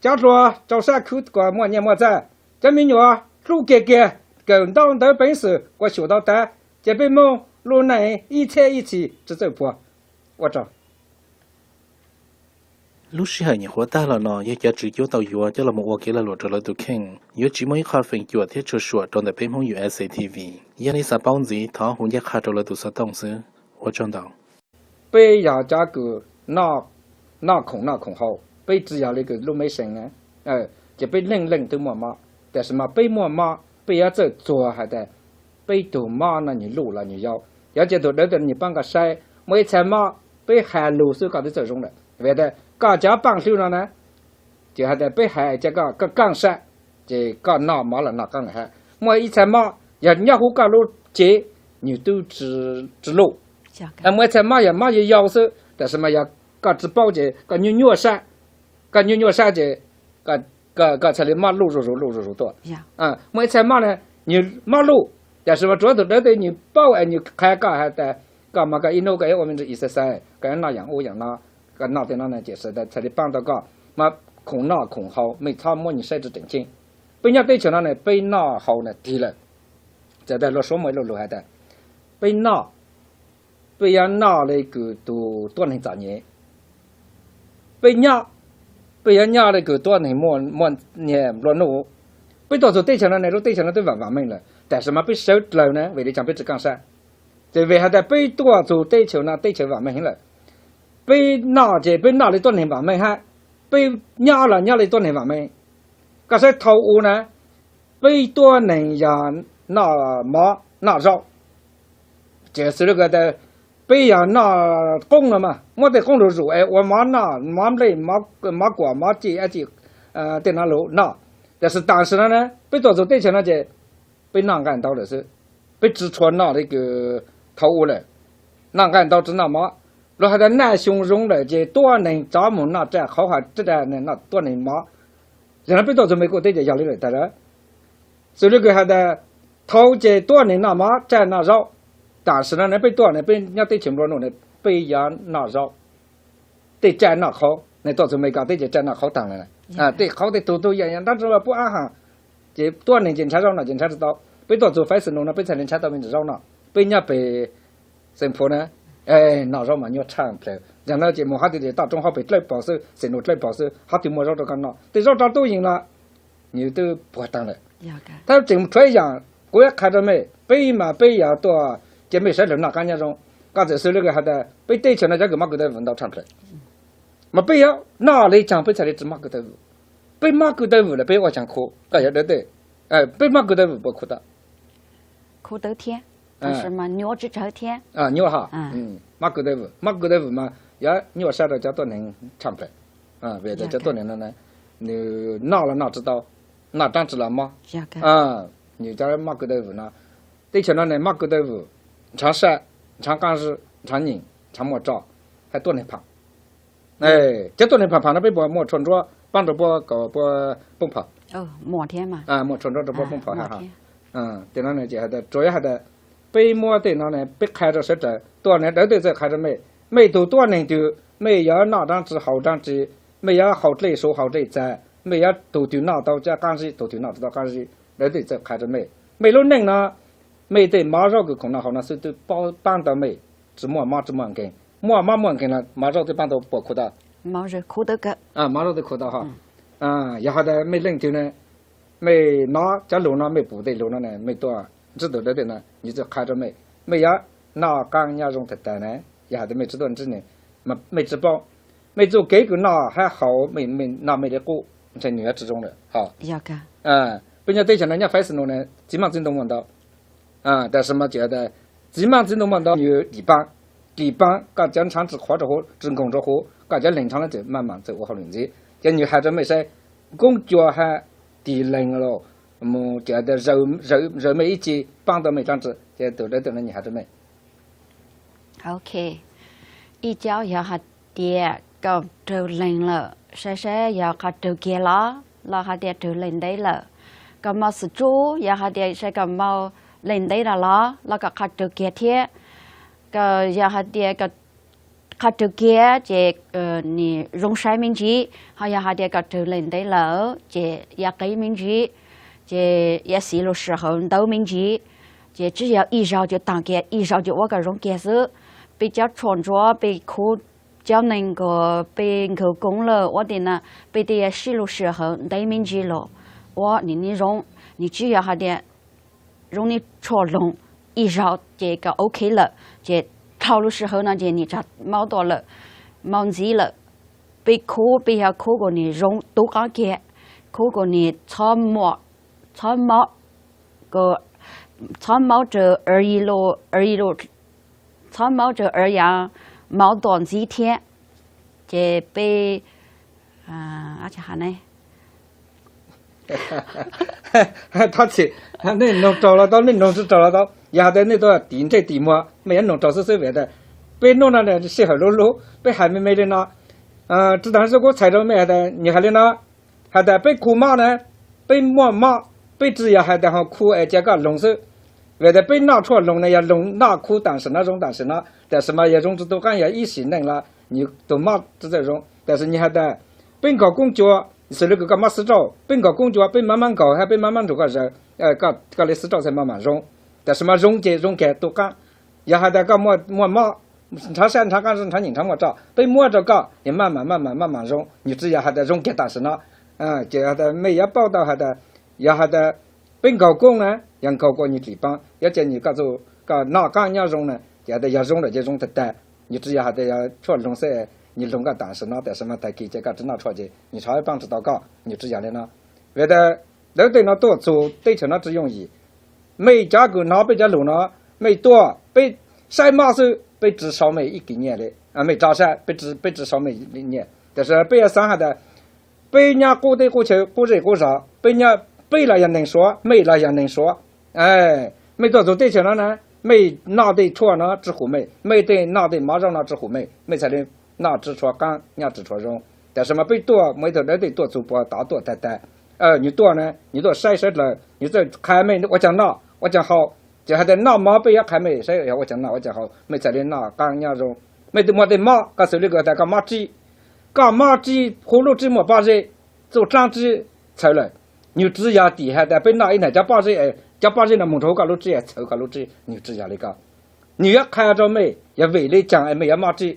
cov hluas rau sab khwv kuas muaj nyiaj muaj txag, cov me nyuam hlub kiag kiag, kawm ntaub ntawv peev xwm kuas xyuam tau tag, ces peb Moob lub neej ib txhiab ib txhis tsi txawj puag. Ua tsaug. Lub sij hawm nyuam qhuav tag los no yog cov tswv cuab tau yuav coj los mus ua kev lag luam rau lawv tus kheej, yuav tsis muaj ib qho feem cuam thiab tshua suam rau ntawm peb Hmoob U S A T V. Yog nej xav paub ntxiv thov hu ncaj qha rau lawv tus xov tooj xwb. Ua tsaug ntau. Peb yog cov kws noj khoom noj khoom haus, peb tsis yog li kws lub mej seem na, ces peb leej leej twb muaj mob, tiam sis mas peb muaj mob peb yuav txawj txuag has tas peb tug mob no nws luj los nws yau. Yog ces tug dawb tas nws paab koj saib, muaj ib txha mob peb has lug xwb koj twb txawj zoo lawm. Vim tias koj cov paaj hlwb no na, ces has tas peb hais ces koj, koj kaaj sab, ces koj noj mov los noj qaab lawm hab. Muaj ib txhais mob yog nyob huv koj lub cev, nwg tub tsi luj. Muaj ib txhais mob yog mob yau yau xwb, tab sis mas yog koj tsi paub ces koj nyuaj nyuaj sab, koj nyuaj nyuaj sab ces koj txhaj le mob luj zuj zus luj zuj zus tuaj. Muaj ib txhais mob na, nwg mob luj, tab sis mas tsuav tug dawb tej nwg paub es nwg qha koj has tas koj mas koj ib nub koj ib ua me ntsis exercise, koj ib noj yaam ub yaam no, koj noj tej no na ces sawv daws txhaj le paab tau koj mas khoom noj khoom haus mej txhob muab nwg saib tsi tseem ceeb. Peb nyob teb chaws no ne peb noj haus na tig lawm. Txawm tas luag suav muaj ib lo lus has tas peb noj, peb yuav noj le kws tug tuab neeg txom nyem. Peb nyob, peb yuav nyob le kws tuab neeg muaj, muaj nyiaj nplua nuj. Peb tuaj txug teb chaws no ne lub teb chaws no twb vaam vaam meej lawm, tab sis mas peb sawv dlawg na vim le caag peb tsi kaaj sab. Ces vim has tas peb tuaj txug teb chaws no teb chaws vaam meej heev lawm, peb noj ces peb noj le tuab neeg vaam meej hab, peb nyob los nyob le tuab neeg vaam meej. Koj saib thaum u na, peb tuab neeg yog noj mov noj zaub, ces xws le tas peb yog noj qoob no mas muab tej qoob lug zum es ua mov noj, mov nplej, mov kuam, mov ci dab tsi, tej no lug noj. Tab sis tam sim no na peb tuaj txug teb chaws no ces peb noj nqaij ntau lawm xwb, peb tsi tshua noj le kws thaum u lawm. Noj nqaij ntau tsi noj mov, luag has tas naj xyoo zoo lawm ces tuab neeg tov moog noj raj qhauv has raj, noj tuab neeg mov. Yog no peb tuaj txug Mes Kas teb ces yog le lawm tag. Xws le kws has tas thaum ces tuab neeg noj mov raj noj zaub, tam sim no ne peb tuaj ne peb nyob teb chaws nplua nuj ne peb yuav noj zaub, tej raj noj qhauv ne. Tuaj txug Mes Kas teb ces raj noj qhauv taag lawm, tej qhauv tej tug tug yaam yaam nrab tsi puab ab has, ces tuab neeg ces nrhav zaub noj ces nrhav tsi tau. Peb tuaj txug Fais Xas Nus no peb txhaj le nrhav tau me ntsis zaub noj. Peb nyob peg Xeem Phum na, noj zaub mas nyuaj tshaj plawg. Yog no ces moog hab tej toj roob hab peg dlawb paug xwb, Xeem Nus dlawb paug xwb, hab twg muaj zaub rau koj noj. Tej zaub rau tub yees no nwg twb puag taag lawm. Tab tseem tshuav ib yaam kuv yuav qha rau mej, peb mas peb yog tuaj ces mej sawv dlawg noj qaab nyob zoo. Koj txawm xws le kws has tas peb teb chaws no cov kws mob kwv tawv vwm ntau tshaj plawg, mas peb yuav noj le caag peb txhaj le tsi mob kwv tawv vwm? Peb mob kwv tawv vwm lawm peb ua caag khuv? Koj yog dawb tej, peb mob kwv tawv vwm puas khuv tau? Nyuaj ha, mob kwv tawv vwm, mob kwv tawv vwm mas yuav nyuaj sab rau cov tuab neeg tshaj plawg. Vim tas cov tuab neeg no nwg noj los noj tsi tau, noj dlaab tsi los mob. Nwg cov mob kwv tawv vwm no, teb chaws no ne mob kwv tawv vwm, nrhav sab, nrhav qaab zib, nrhav nyeem, nrhav muaj roj, hab tuab neeg phaam. Cov tuab neeg phaam phaam no peb puas muaj tshua ntsuab paab rau puab kom puab poob phom? Muaj tshua ntsuab rau puab poob phom hab. Tej no ces has tas tsuas yog has tas peb muab tej no ne peb qha rau sawv dlawg tuaj ne dawb tej txawj qha rau mej. Mej tug tuab neeg twg mej yuav noj dlaab tsi haus dlaab tsi, mej yuav haus dlej suv haus dlej txag, mej yuav tug twg noj tau cov qaab zib tug twg noj tsi tau qaab zib, dawb tej txawj qha rau mej. Mej lub neej no mej tej mov zaub kws khoom noj haus no xwb twb paab tau mej tsi muaj mob tsi muaj nkeeg. Muaj mob muaj nkeeg los mov zaub twb paab tau puas khuv tau? Mov zaub twb khuv tau ho. Yog has tas mej leej twg ne, mej nov cov lug no mej pum tej lug no ne mej tuaj ntsib tug dawb tej no nwg txawj qha rau mej. Mej yuav noj qaab nyob zoo tag tag na. Yog has tas mej tsi tuaj ntsib nwg, mej tsi paub, mej txuj kev kws noj hab haus, mej noj mej le qub, ntshe nwg yuav tsi zoo lawm ho. Peb nyob teb chaws no nyob Fais Xas Nus ne txiv maaj txiv ntoo muaj ntau, tab sis mas tsis tas txiv maaj txiv ntoo muaj ntau, nwg dim paab, dim paab koj cov nrhav tsi qhuav rau huv tsi nkoog rau huv, koj cov leeg nrhav no txawm maj mam txawj ua hauj lwm ntxiv. Ces nwg has rau mej saib, koob cua hab tig leeg los mus ces zawg mej ib ce paab tau mej dlaab tsi, ces tug dawb tej no nwg has rau mej. Ok, ib co yog hais tias koj raug leeg lawm, saib saib yog qhov raug kiag los, los hais tias raug leeg ntev lawm. Koj mob xwm tsub, yog hais tias saib koj mob leeg ntev lawm los, los koj qhov raug kiag thiab. Koj yog hais tias koj qhov raug kiag ces nim zoo saib me ntsis, ho yog hais tias koj raug leeg ntev lawm ces yog qeeb me ntsis, ces yog xiv lug sij hawm ntau me ntsis, ces tsis yog ib zaug ces taag kiag, ib zaug ces ua koj zoo kiag xwb. Peb cov tshuaj ntsuab, peb khub cov neeg uas peb nkawg koob lawm ua tej no, peb tej yog sib lug sij hawm ntev me ntsis los ua nwg nim zoo. Nwg tsis yog hais tias zoo li tshuaj loog, ib zaug ces koj ok lawm, ces dhau lub sij hawm no ces nwg tsav maub tuaj lawm, maub ntxiv lawm. Peb khub, peb yog khub kom nwg zoo tub qaab kiag, khub kom nwg txhob, txhob maub rau, txhob maub rau yav maub tuaj ntxiv thiab. Ces peb, thov txim, nej noog raug los tau, nej noog tsis raug los tau. Yog hais tias nej tuaj tim ntsej tim muag, mej yuav noog raug xwb xwb vim tias peb hnub no sij hawm luv luv, peb hais me me li no. Tsis tas kuv txhais rau mej hais tias, nws hais li no, hais tias peb khu mob na, peb muaj mob, peb tsis yog hais tias ho khu es cia koj loog xwb. Vim tias peb noj tshuaj loog na yog loog noj khu tam sim no zoo tam sim no, tam sim no yog zoo tsis tu qaab yog ib sim neej los nws tus mob tsis txawj zoo. Tam sim nws hais tias peb nkaug koob cua, xws li kws koj mob xwb rauj, peb nkaug koob cua, peb maj maj nkaug hab peb maj maj nrug koj zaws, koj li xwb rauj txhaj maj mam zoo. Tam sim no zoo ces zoo kag tu qaab. Yog hais tias koj muaj mob, nrhav sab nrhav qaab nrhav nyeem nrhav muaj roj, peb muab rau koj, nws maj mam maj mam maj mam zoo. Nws tsis yog hais tias zoo kiag tam sim no. Ces mej yuav paub tau hais tias, yog hais tias peb nkaug koob na, yog nkaug koj nws dlim paab, yuav cia nws koj txuj koj noj qaab nyob zoo na, ces hais tias yog zoo lawm ces zoo tag tag. Nws tsis yog hais tias yog tshuaj loog xwb, nws loog koj tam sim no, tam sim no tag kis ces koj tsis noj tshuaj ces nws rov paab tsis tau koj, nws tsis yog li no. Vim tias dawb tej no tuaj txug teb chaws no tsis yooj yim. Mej cov kws hnov peb cov lug no, mej tuaj peb saib mob xwb, peb tsis sau mej ib kis nyiaj li. Mej rov saib, peb tsis sau mej nyiaj, tam sis peb yuav xaav hais tias peb nyob qub teb qub chaw qub zej qub zog, peb nyob, peb los yog neeg Suav, mej los yog neeg Suav. Mej tuaj txug teb chaws no na, mej noj tej tshuaj no tsis hum mej, mej tej noj tej mov zaub no tsis hum mej, mej txhaj li noj tsis tshua qaab nyob tsis tshua zoo. Tam sis mas peb tuaj muaj ib tug dawb tej tuaj txug puag tod tuaj tag tag, nws tuaj na, nws tuaj saib sawv dlawg, nws txawj qha mej ua caag noj ua caag haus. Ces hais tias noj mov peb yuav qha mej saib ua caag noj ua caag haus, mej txhaj li noj qaab nyob zoo. Mej muaj tej mob, koj xws li koj tas koj mob rib, koj mob rib, hu lub rib muaj pob zeb, txuj dlaab rib txhawv lawm, nws tsis yog tim hais tias peb noj ib nag cov pob zeb, cov pob zeb no moog rua huv koj lub rib txhawv koj lub rib, nws tsis yog li ko. Nws yuav qha rua mej yog vim li caag es mej yuav mob rib,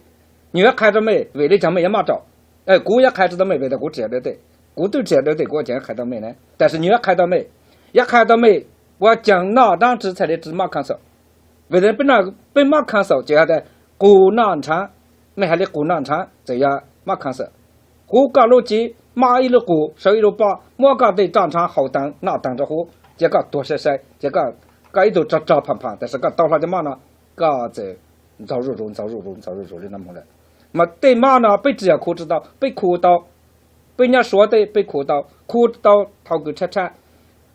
nws yuav qha rua mej vim li caag mej yuav mob raum. Kuv yuav qha tsis tau mej vim tas kuv tsis yog dawb tej, kuv twb tsis yog dawb tej kuv ua caag yuav qha tau mej na, tam sis nws yuav qha tau mej, yuav qha tau mej ua caag noj dlaab tsi txhaj li tsis mob cancer. Vim tas peb mob cancer ces hais tias qus noj nrhaav, mej hais li qus noj nrhaav txawm yog mob cancer. Huv koj lub cev mob ib lub qus sawv ib lub pob, muab koj tej roj nrhaav haus taag noj taag rua huv, ces koj tuag sai sai, ces koj ib tug rog rog phaam phaam, tam sis koj tau hlo cov mob no, koj txawm ntxaug zuj zus ntxaug zuj zus ntxaug zuj zus li no moog lawm. Mas tej mob no peb tsis yog khu tsis tau, peb khu tau. Peb nyob Suav teb peb khu tau, khu tau thaus kws tshab tshab.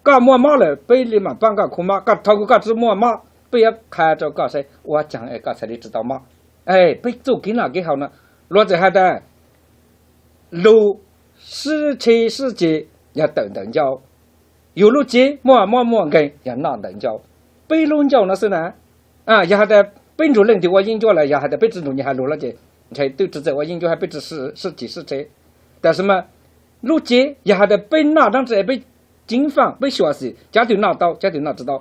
Koj muaj mob lawm peb li mam paab koj khu mob, koj thaus kws koj tsis muaj mob peb yuav qha rua koj saib ua caag es koj txhaj li tsis tau mob. Peb txuj kev noj kev haus no, luag txawm has tas lug sib tsheb sib ceg yog tawm ntawm ncauj, yug lub cev muaj mob muaj nkeeg yog noj ntawm ncauj. Peb lub ncauj no xwb na, yog has tas peb nrug leej twg ua yeeb ncuab los yog has tas peb tsi nrug nyias has lug los ces ntshe twb tsi txawj ua yeeb ncuab hab peb tsi sib ceg sib tsheb. Tam sis mas lub cev yog has tas peb noj dlaab tsi es peb ceev faaj peb xyuam xim, cov twg noj tau cov twg noj tsi tau,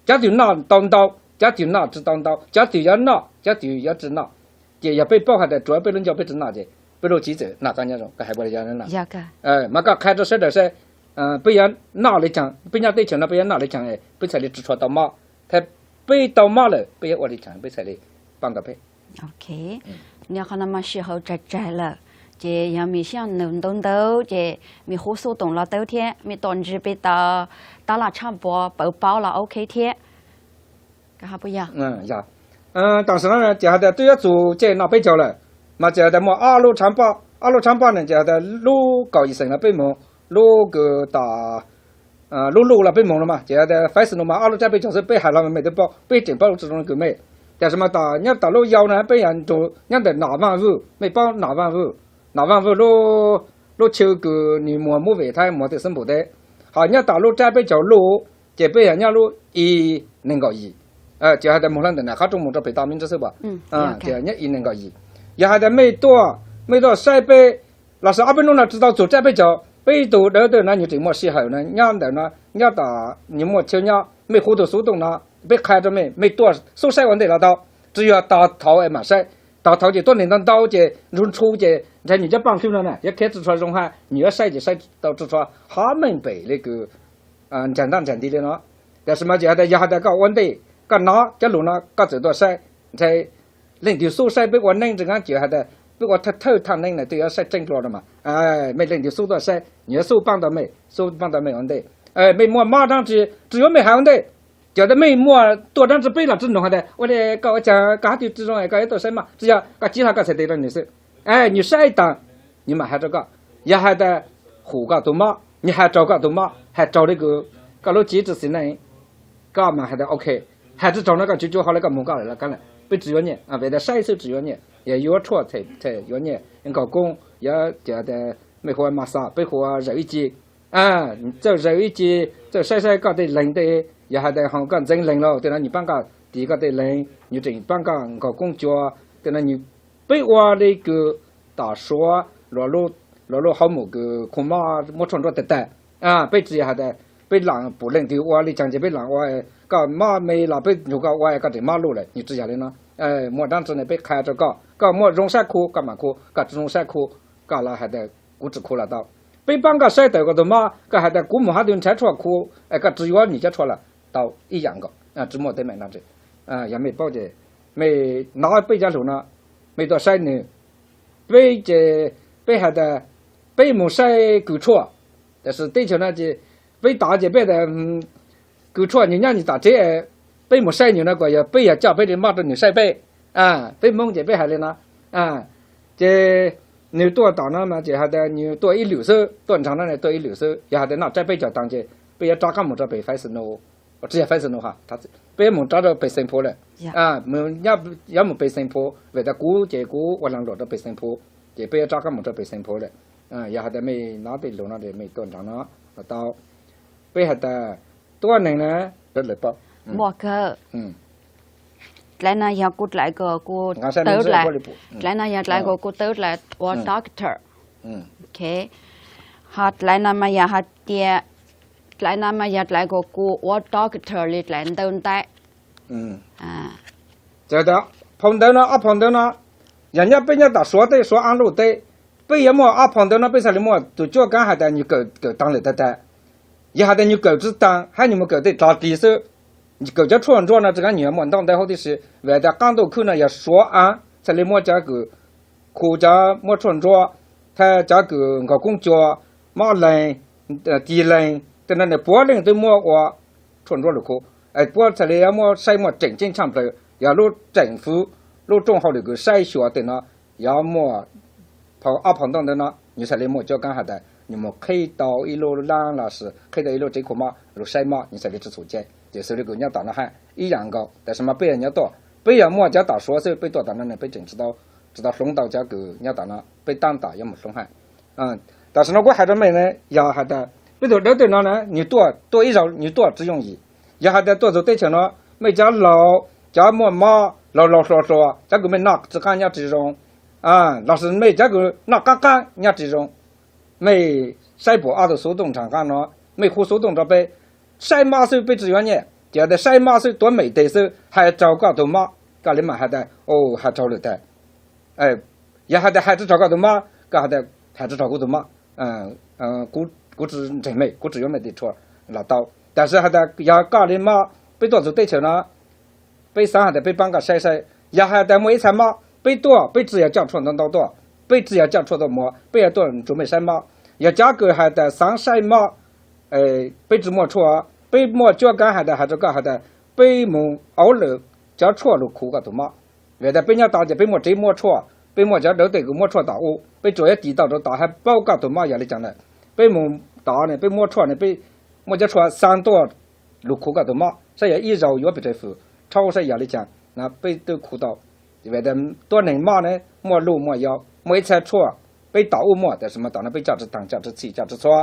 cov twg noj tau ntau cov twg noj tsi tau ntau, cov twg yuav noj cov twg yuav tsi noj. Ces yog peb paub has tas tsuav peb lub ncauj peb tsi noj ces peb lub cev txawm noj qaab nyob zoo, koj has ua li yog na. Mas koj qha rua sawv daws saib, peb yuav noj li caag, peb nyob teb chaws no peb yuav noj li caag peb txhaj li tsi tshua tau mob, thiab peb tau mob lawm peb yuav ua li caag peb txhaj li paab koj peb. Nyob qhov no mas sij hawm tsawg tsawg lawm, ces yog mej xyaab nug ntau ntau ces mej hu xub toom los tau thiab, mej tuaj ntsib peb tau tab laj tshab npua pawv paub los ok thiab. Tam sim no ces has tas twb yuav txug caij noj peb caug lawm, mas ces has tas muaj ob lub tshab npaj, ob lub tshab npaj ne ces has tas lub kaum yim xeem no peb moog, lub kws tas lub luj los peb moog no mas ces has tas faiv xwm nus mas ob lub tsab peb caug xwb peb hais los mej twb paub, peb tseem paub lub tsi zoo kws mej. Tam sim mas nyob tom lub yau na peb yog nrug nyob ntawm Nam Vaaj Vuj, mej paub Nam Vaaj Vuj, Nam Vaaj Vuj lub chaw kws nwg muag movie Thaib muag tej xwb npaum teb. Ho nyob tom lub tsab peb caug luj ces peb yog nyob lub i neeg nkaum yim, ces has tas moog le ntawm nam qhov rooj moog rua pem toj mej ntsib xwb as, ces nyob i neeg nkaum yim. Yog has tas mej tuaj, mej tuaj saib peb lossis ob peb nub no tsi tau txug tsab peb caug, peb tug dawb tej no nwg tseem muaj sij hawm no nyob ntawm no, nyob tom nwg muaj chaw nyob, mej hu tug xov tooj no, peb qha rua mej, mej tuaj xub saib ua ntej los tau. Tsi yog tog thaud es mam saib, tog thaud ces tuab neeg ntau ntau ces ntshu ntshu ces ntshe nwg cov paaj hlwb no na yuav khiav tsi tshua zoo hab nwg yuav saib ces saib tau tsi tshua hov meej pem le kws ntsag ntaj ntsag nti le no. Tam sis mas ces has tas yog has tas koj ua ntej, koj nov cov lug no koj txawm tuaj saib, ntshe leej twg xub saib peb ua neeb tsi ngaab ces has tas peb ua thawj thawj thaj neeb na twb yuav saib tseeb dlua no mas, mej leej twg xub tuaj saib nwg yuav xub paab tau mej, xub paab tau mej ua ntej. Mej muaj mob dlaab tsi tsi yuav mej hais ua ntej, ces tas mej muaj tuaj dlaab tsi peb los tsi noog has tas ua le koj ua caag koj hab twg tsi zoo koj yuav tuaj saib maj, tsi yog koj civ hlo koj txhais tes rua nwg xwb. Nws saib taag, nws mam has rua koj. Yog has tas hum koj tug mob, nws has raug koj tug mob, has raug le kws koj lub txiv tsi xis neej, koj mam has tas ok, has tsi raug no koj tsi cuab hov le koj moog koj lawm lawm kav lawm, peb tsi yuav nyiaj, vim tas saib xwb tsi yuav nyiaj, yog yuav tshuaj them yuav nyiaj, yuav nkaus koob, yuav mej hu ua mas xas peb hu ua zawm ib ci. Txawj zawm ib ci, txawj saib saib koj tej leeg tej, yog has tas ho koj ntxeev leeg lawm tej no nws paab koj tis koj tej leeg, nws tseem paab koj nkaus koob cua, tej no nws, peb ua le kws tom Suav luas lub hauv mus kws khu mob muab tshuaj nruab tag tag. Peb tsi has tas peb laam pum leej twg ua le caag ces peb laam ua, koj mob me los peb nrug koj ua koj tseem mob luj lawm, nws tsi yog le no. Muaj dlaab tsi ne peb qha rua koj, koj muaj zoo saib khu koj mam khu, koj tsi zoo saib khu koj los has tas kuv tsi khu los tau. Peb paab koj saib tawm koj tug mob, koj has tas kuv mus hov twg nrhav tshuaj khu, koj tsi yuav nws cov tshuaj los tau ib yaam nkaus, tsi muaj teeb meem dlaab tsi. Yog mej paub ces mej nov peb cov lug no, mej tuaj saib nwg, peb ces peb has tas peb mus saib kws tshuaj, tab sis teb chaws no ces peb tod ces peb tas kws tshuaj nws nyob nws tom tsev, peb mus saib nws no kuas yog peb yog coj peb le mob rua nws saib peb. Peb Moob ces peb hais le no, ces nws tuaj tom no mas ces has tas nws tuaj ib lwm xwb, tuaj nraag no tuaj ib lwm xwb, yog has tas noj tsab peb caug taag ces peb yuav rov qaab mus rua pem Fresno, tsi yog Fresno, peb yuav mus rov rua pem Saint Paul lawm. Yuav mus pem Saint Paul vim tas kuv ces kuv ua laag luam rua pem Saint Paul, ces peb yuav rov qaab mus rua pem Saint Paul lawm. Yog has tas mej nov tej lug no mej tuaj nraag no los tau. Peb has tas tuab neeg na, muaj kawg. Dlai no yog kuv dlai kom kuv tawv dlai, dlai no yog dlai kom kuv tawv dlai ua doctor. Ho dlai no mas yog hais tias, dlai no mas yog dlai kom kuv ua doctor le dlai ntawv ntaim. Phau ntawv no, ob phau ntawv no yog nyob peb nyob tom Suav teb, Suav Aab Luj teb, peb yuav muaj ob phau ntawv no peb txhaj le muaj tug cuab kaav has tas nws kawm, kawm taag lawm tag tag. Yog has tas nws kawm tsi taag hab nws mus kawm tej tsov tis xwb, kawm cov tshuaj nruab no tsi kav nws yuav muaj ntaub ntawv huv tib si, vim tas qaab ntuj khwb no yog Suav Aab txhaj le muab cov kws khu cov muab tshuaj nruab, thab cov kws nkaus koob cua, mob leeg, tig leeg, tej no nws puav leej twb muab ua tshuaj nruab lug khu. Puab txhaj le yuav muab saib muaj tseem ceeb tshaaj plawg, yog lub tseem fwv, lub rooj hauj lwm kws saib xyuas tej no, yuav muaj phau, ob phau ntaub ntawv no nws txhaj le muaj cuab kaav has tas nws mus qhib tau ib lub laab lossis qhib tau ib lub tsev khu mob lug saib mob, nws txhaj le tsi txhum cai. Ces xws le kws nyob tom no hab ib yaam nkaus, tab sis mas peb yog nyob tuaj, peb yog muaj cov tom Suav xwb, peb tuaj tom no ne peb tseem tsi tau hloov tau cov kws nyob tom no, peb taab tom yuav mus hloov hab. Tam sim no kuv hais rua mej ne, yog has tas peb tug dawb tej no na, nws tuaj, tuaj ib zaug nws tuaj tsi yooj yim. Yog has tas tuaj txug teb chaws no, mej cov laug, cov muaj mob laug laug hluas hluas, cov kws mej noj tsi qaab nyob tsi zoo, lossis mej cov kws noj qaab qaab nyob tsi zoo, mej saib puas ob tug xuv tooj nraag qaab no, mej hu xuv tooj rua peb saib mob xwb, peb tsi yuav nyiaj, ces tas saib mob xwb, tuav mem teg xwb, hais raug koj tug mob koj le mam has tas, o, hais raug lwm tag. Yog has tas hais tsi raug koj tug mob, koj has tas hais tsi raug kuv tug mob, kuv tsi ntseeg mej, kuv tsi yuav mej tej tshuaj los tau. Tab sis has tas yog koj le mob, peb tuaj txug teb chaws no, peb xaav has tas peb paab koj saib saib. Yog has tas muaj ib txha mob, peb tuaj peb tsi yog coj tshuaj ntau ntau tuaj, peb tsi yog coj tshuaj tuaj muag, peb yog tuaj nrug mej saib mob. Yog cov kws has tas xaav saib mob, peb tsi muaj tshuaj, peb muaj cuab kaav has tas hais rua koj has tas peb mus auv lawm cov tshuaj lug khuv koj tug mob. Vim tas peb nyob tod ces peb muaj tsev muab tshuaj, peb muaj cov dawb tej kws muab tshuaj tom u, peb tsuas yuav tis tau rua tod hab paub koj tug mob yog le caag lawm. Peb mus tod ne peb muab tshuaj ne peb muaj cov tshuaj xaa tuaj lug khuv koj tug mob saib yog ib zaug yuav pes tsawg fwm, rhaub saib yog le caag, peb twb khuv tau. Vim tas tuab neeg mob ne muaj luj muaj yau, muaj ib txha tshuaj peb tom u muaj, tab sis mas tom no peb coj tsi taag coj tsi txhim coj tsi txhua.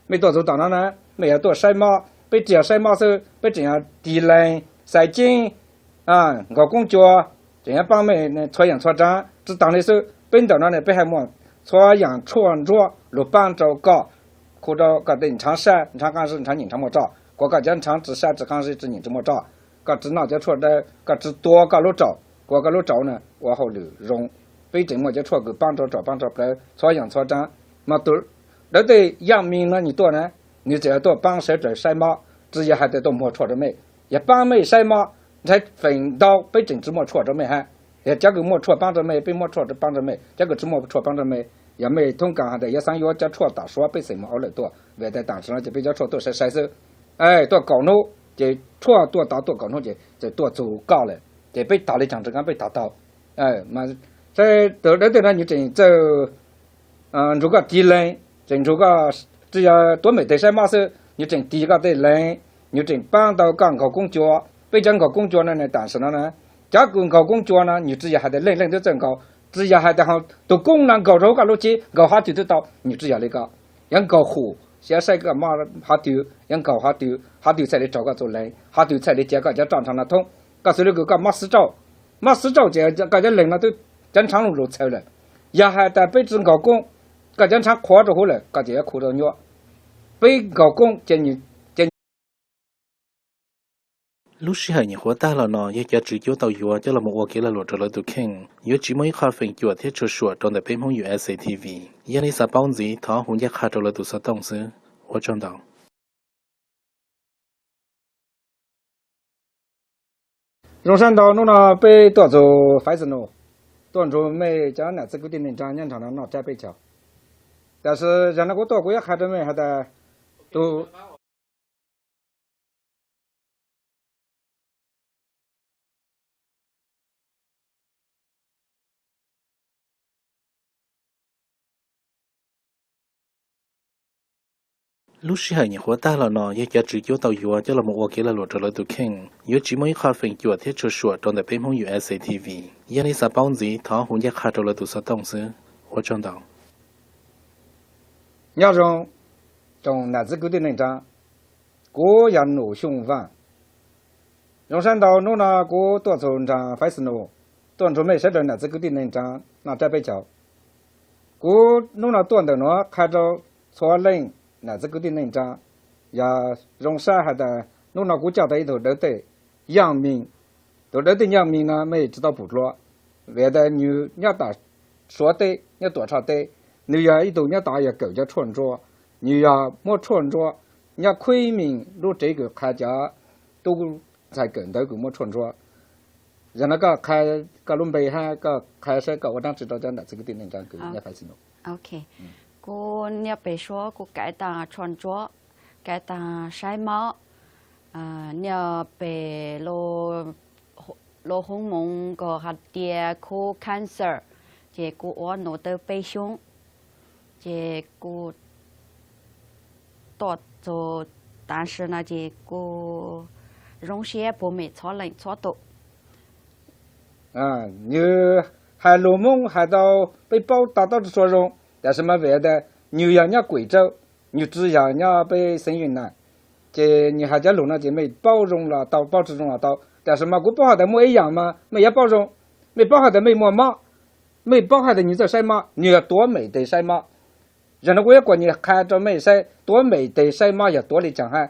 Mej tuaj txug tom no na, mej yog tuaj saib mob, peb tsi yog saib mob xwb, peb tseem yog tig leeg, xaiv ceeb, nkaus koob cua, tseem yuav paab mej txhua yaam txhua raav. Tsi taag le xwb, peb ntawm no ne peb hab muaj txhua yaam tshuaj ntsuab lug paab rau koj, khu rau koj tej nrhav sab nrhav qaab zib nrhav nyeem nrhav muaj roj, kuas koj cov nrhav tsi sab tsi qaab zib tsi nyeem tsi muaj roj. Koj tsi noj cov tshuaj dawb, koj tsi tua koj lub raum, kuas koj lub raum na ua hauj lwm zoo. Peb tseem muaj cov tshuaj kws paab rau raum paab rau plawv txhua yaam txhua raav. Mas tus dawb tej yaaj mi no nws tuaj na, nws tseem yog tuaj paab sawv daws saib mob, tsi yog has tas tuaj muag tshuaj rau mej. Yog paab mej saib mob, nrhav feem ntau peb tseem tsi muaj tshuaj rau mej hab. Yog cov kws muaj tshuaj paab rau mej peb muab tshuaj paab rau mej, cov kws tsi muaj tshuaj paab rau mej, yog mej thoob kaas has tas yuav xaav yuav cov tshuaj tom Suav peb xeem mus auv lawm tuaj, vim tas tam sim no ces peb cov tshuaj tuaj sai sai xwb. Tuaj kaum hnub ces tshuaj tuaj tod tuaj kaum hnub ces txawm tuaj txug koj lawm ces peb tog le caag rov qaab peb tog taug. Mas Saib tus dawb tej no nws tseem txawj nrug koj tiv lees, tseem nrug koj, tsis yog tuav mem tes saib mob xwb, nws tseem tiv koj tej lees, nws tseem paab tau koj nkaug koob cua. Peb cov nkaug koob cua no tam sim no na, cov kws nkaug koob cua no nws tsis yog hais tias leej leej twb txawj nkaug, tsis yog hais tias tus koob no nkaug rau hauv koj lub cev nkaug hov twg twb tau, nws tsis yog li ko. Yuav nkaug hum, saib koj mob hov twg, yuav nkaug hov twg, hov twg txhaj li raug koj txuj lees, hov twg txhaj li cia koj cov roj nrho no thoob. Koj xws li kws koj mob xwb rauj, mob xwb rauj ces koj cov lees no twb, cov ntshav looj lug txhaws lawm. Yog hais tas peb tsis nkaug koob, koj cov ntshav qhuav rau huv lawm koj ces yuav khu tau nyuaj. Peb nkaug koob ces Lub sij hawm nyuam qhuav tag los no yog cov tswv cuab tau yuav coj los mus ua kev lag luam rau lawv tus kheej, yuav tsis muaj ib qho feem cuam thiab tshua suam rau ntawm peb Hmoob U S A T V. Yog nej xav paub ntxiv thov hu ncaj qha rau lawv tus xov tooj xwb. Ua tsaug ntau. Zoo sab ntau, hnub no peb tuaj txug Fresno, tuaj nrug mej cov nam txiv kwv tij neej tsaa nyob nraag no noj tsab peb caug. Tam sis zaum no kuv tuaj kuv yuav qha rau mej has tas tus Lub sij hawm nyuam qhuav tag los no yog cov tswv cuab tau yuav coj los mus ua kev lag luam rau lawv tus kheej, yuav tsis muaj ib qho feem cuam thiab tshua suam rau ntawm peb Hmoob U S A T V. Yog nej xav paub ntxiv thov hu ncaj qha rau lawv tus xov tooj xwb. Ua tsaug ntau. Nyob zoo, tsoom nam txiv kwv tij neej tsaa, kuv yog Num Xyooj Vaaj. Zoo sab ntau, hnub no kuv tuaj txug nraag Fresno, tuaj nrug mej sawv daws nam txiv kwv tij neej tsaa noj tsab peb caug. Kuv hnub no tuaj ntawm nuav qha rau txhua leej nam txiv kwv tij neej tsaa, yog zoo sab has tas hnub no kuv coj tau ib tug dawb tej Yaaj Mim. Tus dawb tej Yaaj Mim no mej tsis tau pum dlua, vim tas nws nyob tom Suav teb, nyob Tuam Tshoj teb. Nws yog ib tug nyob tom yog kawm cov tshuaj ntsua, nws yog muab tshuaj ntsua nyob Khwb Mim lub tsev kws qha cov tub ntxhais kawm ntawv kws muab tshuaj ntsua. Zaum no koj qha koj lub npe hab koj qha saib koj ua dlaab tsi rau cov nam txiv kwv tij neej tsaa kws nyob Fresno. Kuv nyob pem suab kuv kaiv taag tshuaj ntsua, kaiv taag saib mob, nyob pem lub hoob moov kws has tias khub cancer, ces kuv ua nuav tau peb xyoo, ces kuv tuaj txug tav sim no ces kuv zoo siab puag mem txhua leej txhua tus. Nws hais lug Moob hais tau peb paub to taub tsi tshua zoo, tam sis mas vim tas nws yog nyob Kuim Tsawb, nws tsi yog nyob peb xeev Yij Nam, ces nws hais cov lug no ces mej paub zoo los tau, paub tsi zoo los tau, tam sis mas kuv paub has tas muaj ib yaam mas mej yuav paub zoo. Mej paub has tas mej muaj mob, mej paub has tas nws txawj saib mob, nws yog tuav mem tes saib mob. Zaum no kuv yuav kuas nws qha rau mej saib tuav mem tes saib mob yog tuav li caag hab,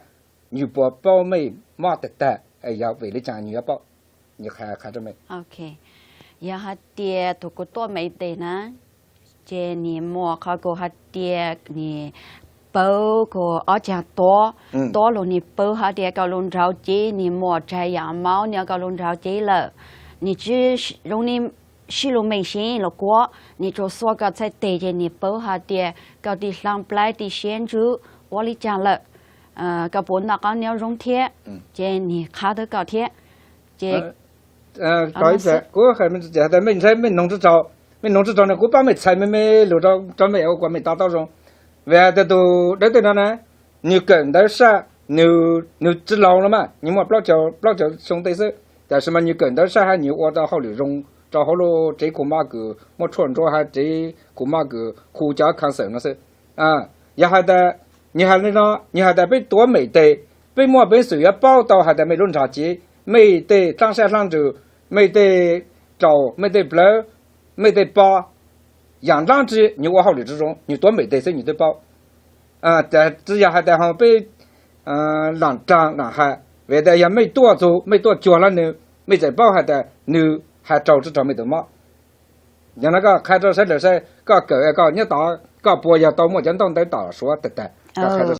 nws puas paub mej mob tag tag, yog vim li caag nws yuav paub, nws qha rau mej. Yog hais tias thaum kuv tuav mem tes na, ces nws muaj qhov kws has tias nws pawv kws ob caag tuav, tuav lug nws pawv hab tias koj lub nraub cev nws muaj tsaig yaam maub nyob koj lub nraub cev lawm, nws tsi zoo li sib lug meej seb los kuav, nws tsuas xuas koj txhais tes ces nws pawv hab tias koj tij laag plaib tij siab ntsws ua li caag lawm, koj puas noj qab nyob zoo thiab, ces nws qha tau koj thiab. Ces kuv has tas mej noog tsi tau, mej noog tsi tau no kuv pab mej txhais me me lug rau mej ua kuas mej to taub zoo. Vim has tas tus dawb tej no na, nws kawm ntawv saj, nws tsi laus los mas, nws muaj plaub caug, plaub caug xyoo tej xwb, tam sis mas nws kawm ntawv saj hab nws ua tau hauj lwm zoo rau hauv lub tsev khu mob kws muab tshuaj ntsua hab tsev khu mob kws khu cov cancer no xwb. Yog has tas, nws has li no, nws has tas peb tuav mem tes, peb muaj peev xwm yuav paub tau has tas mej lub nraub cev, mej tej dlaab sab dlaab ntsws, mej tej raum, mej tej plawv, mej tej pob, yaam dlaab tsi nws ua hauj lwm tsi zoo, nws tuav mem tes xwb nws twb paub. Tsi yog has tas ho peb laam raag laam has, vim tas yog mej tuaj txug mej tuaj cuag lawm nws, mej txawm paub has tas nws has raug tsi raug mej tus mob. Yog no koj qha rau sawv daws saib koj kawm koj nyob tod koj puas yog tau muaj cov ntaub ntawv tom Suav tag tag, koj qha rau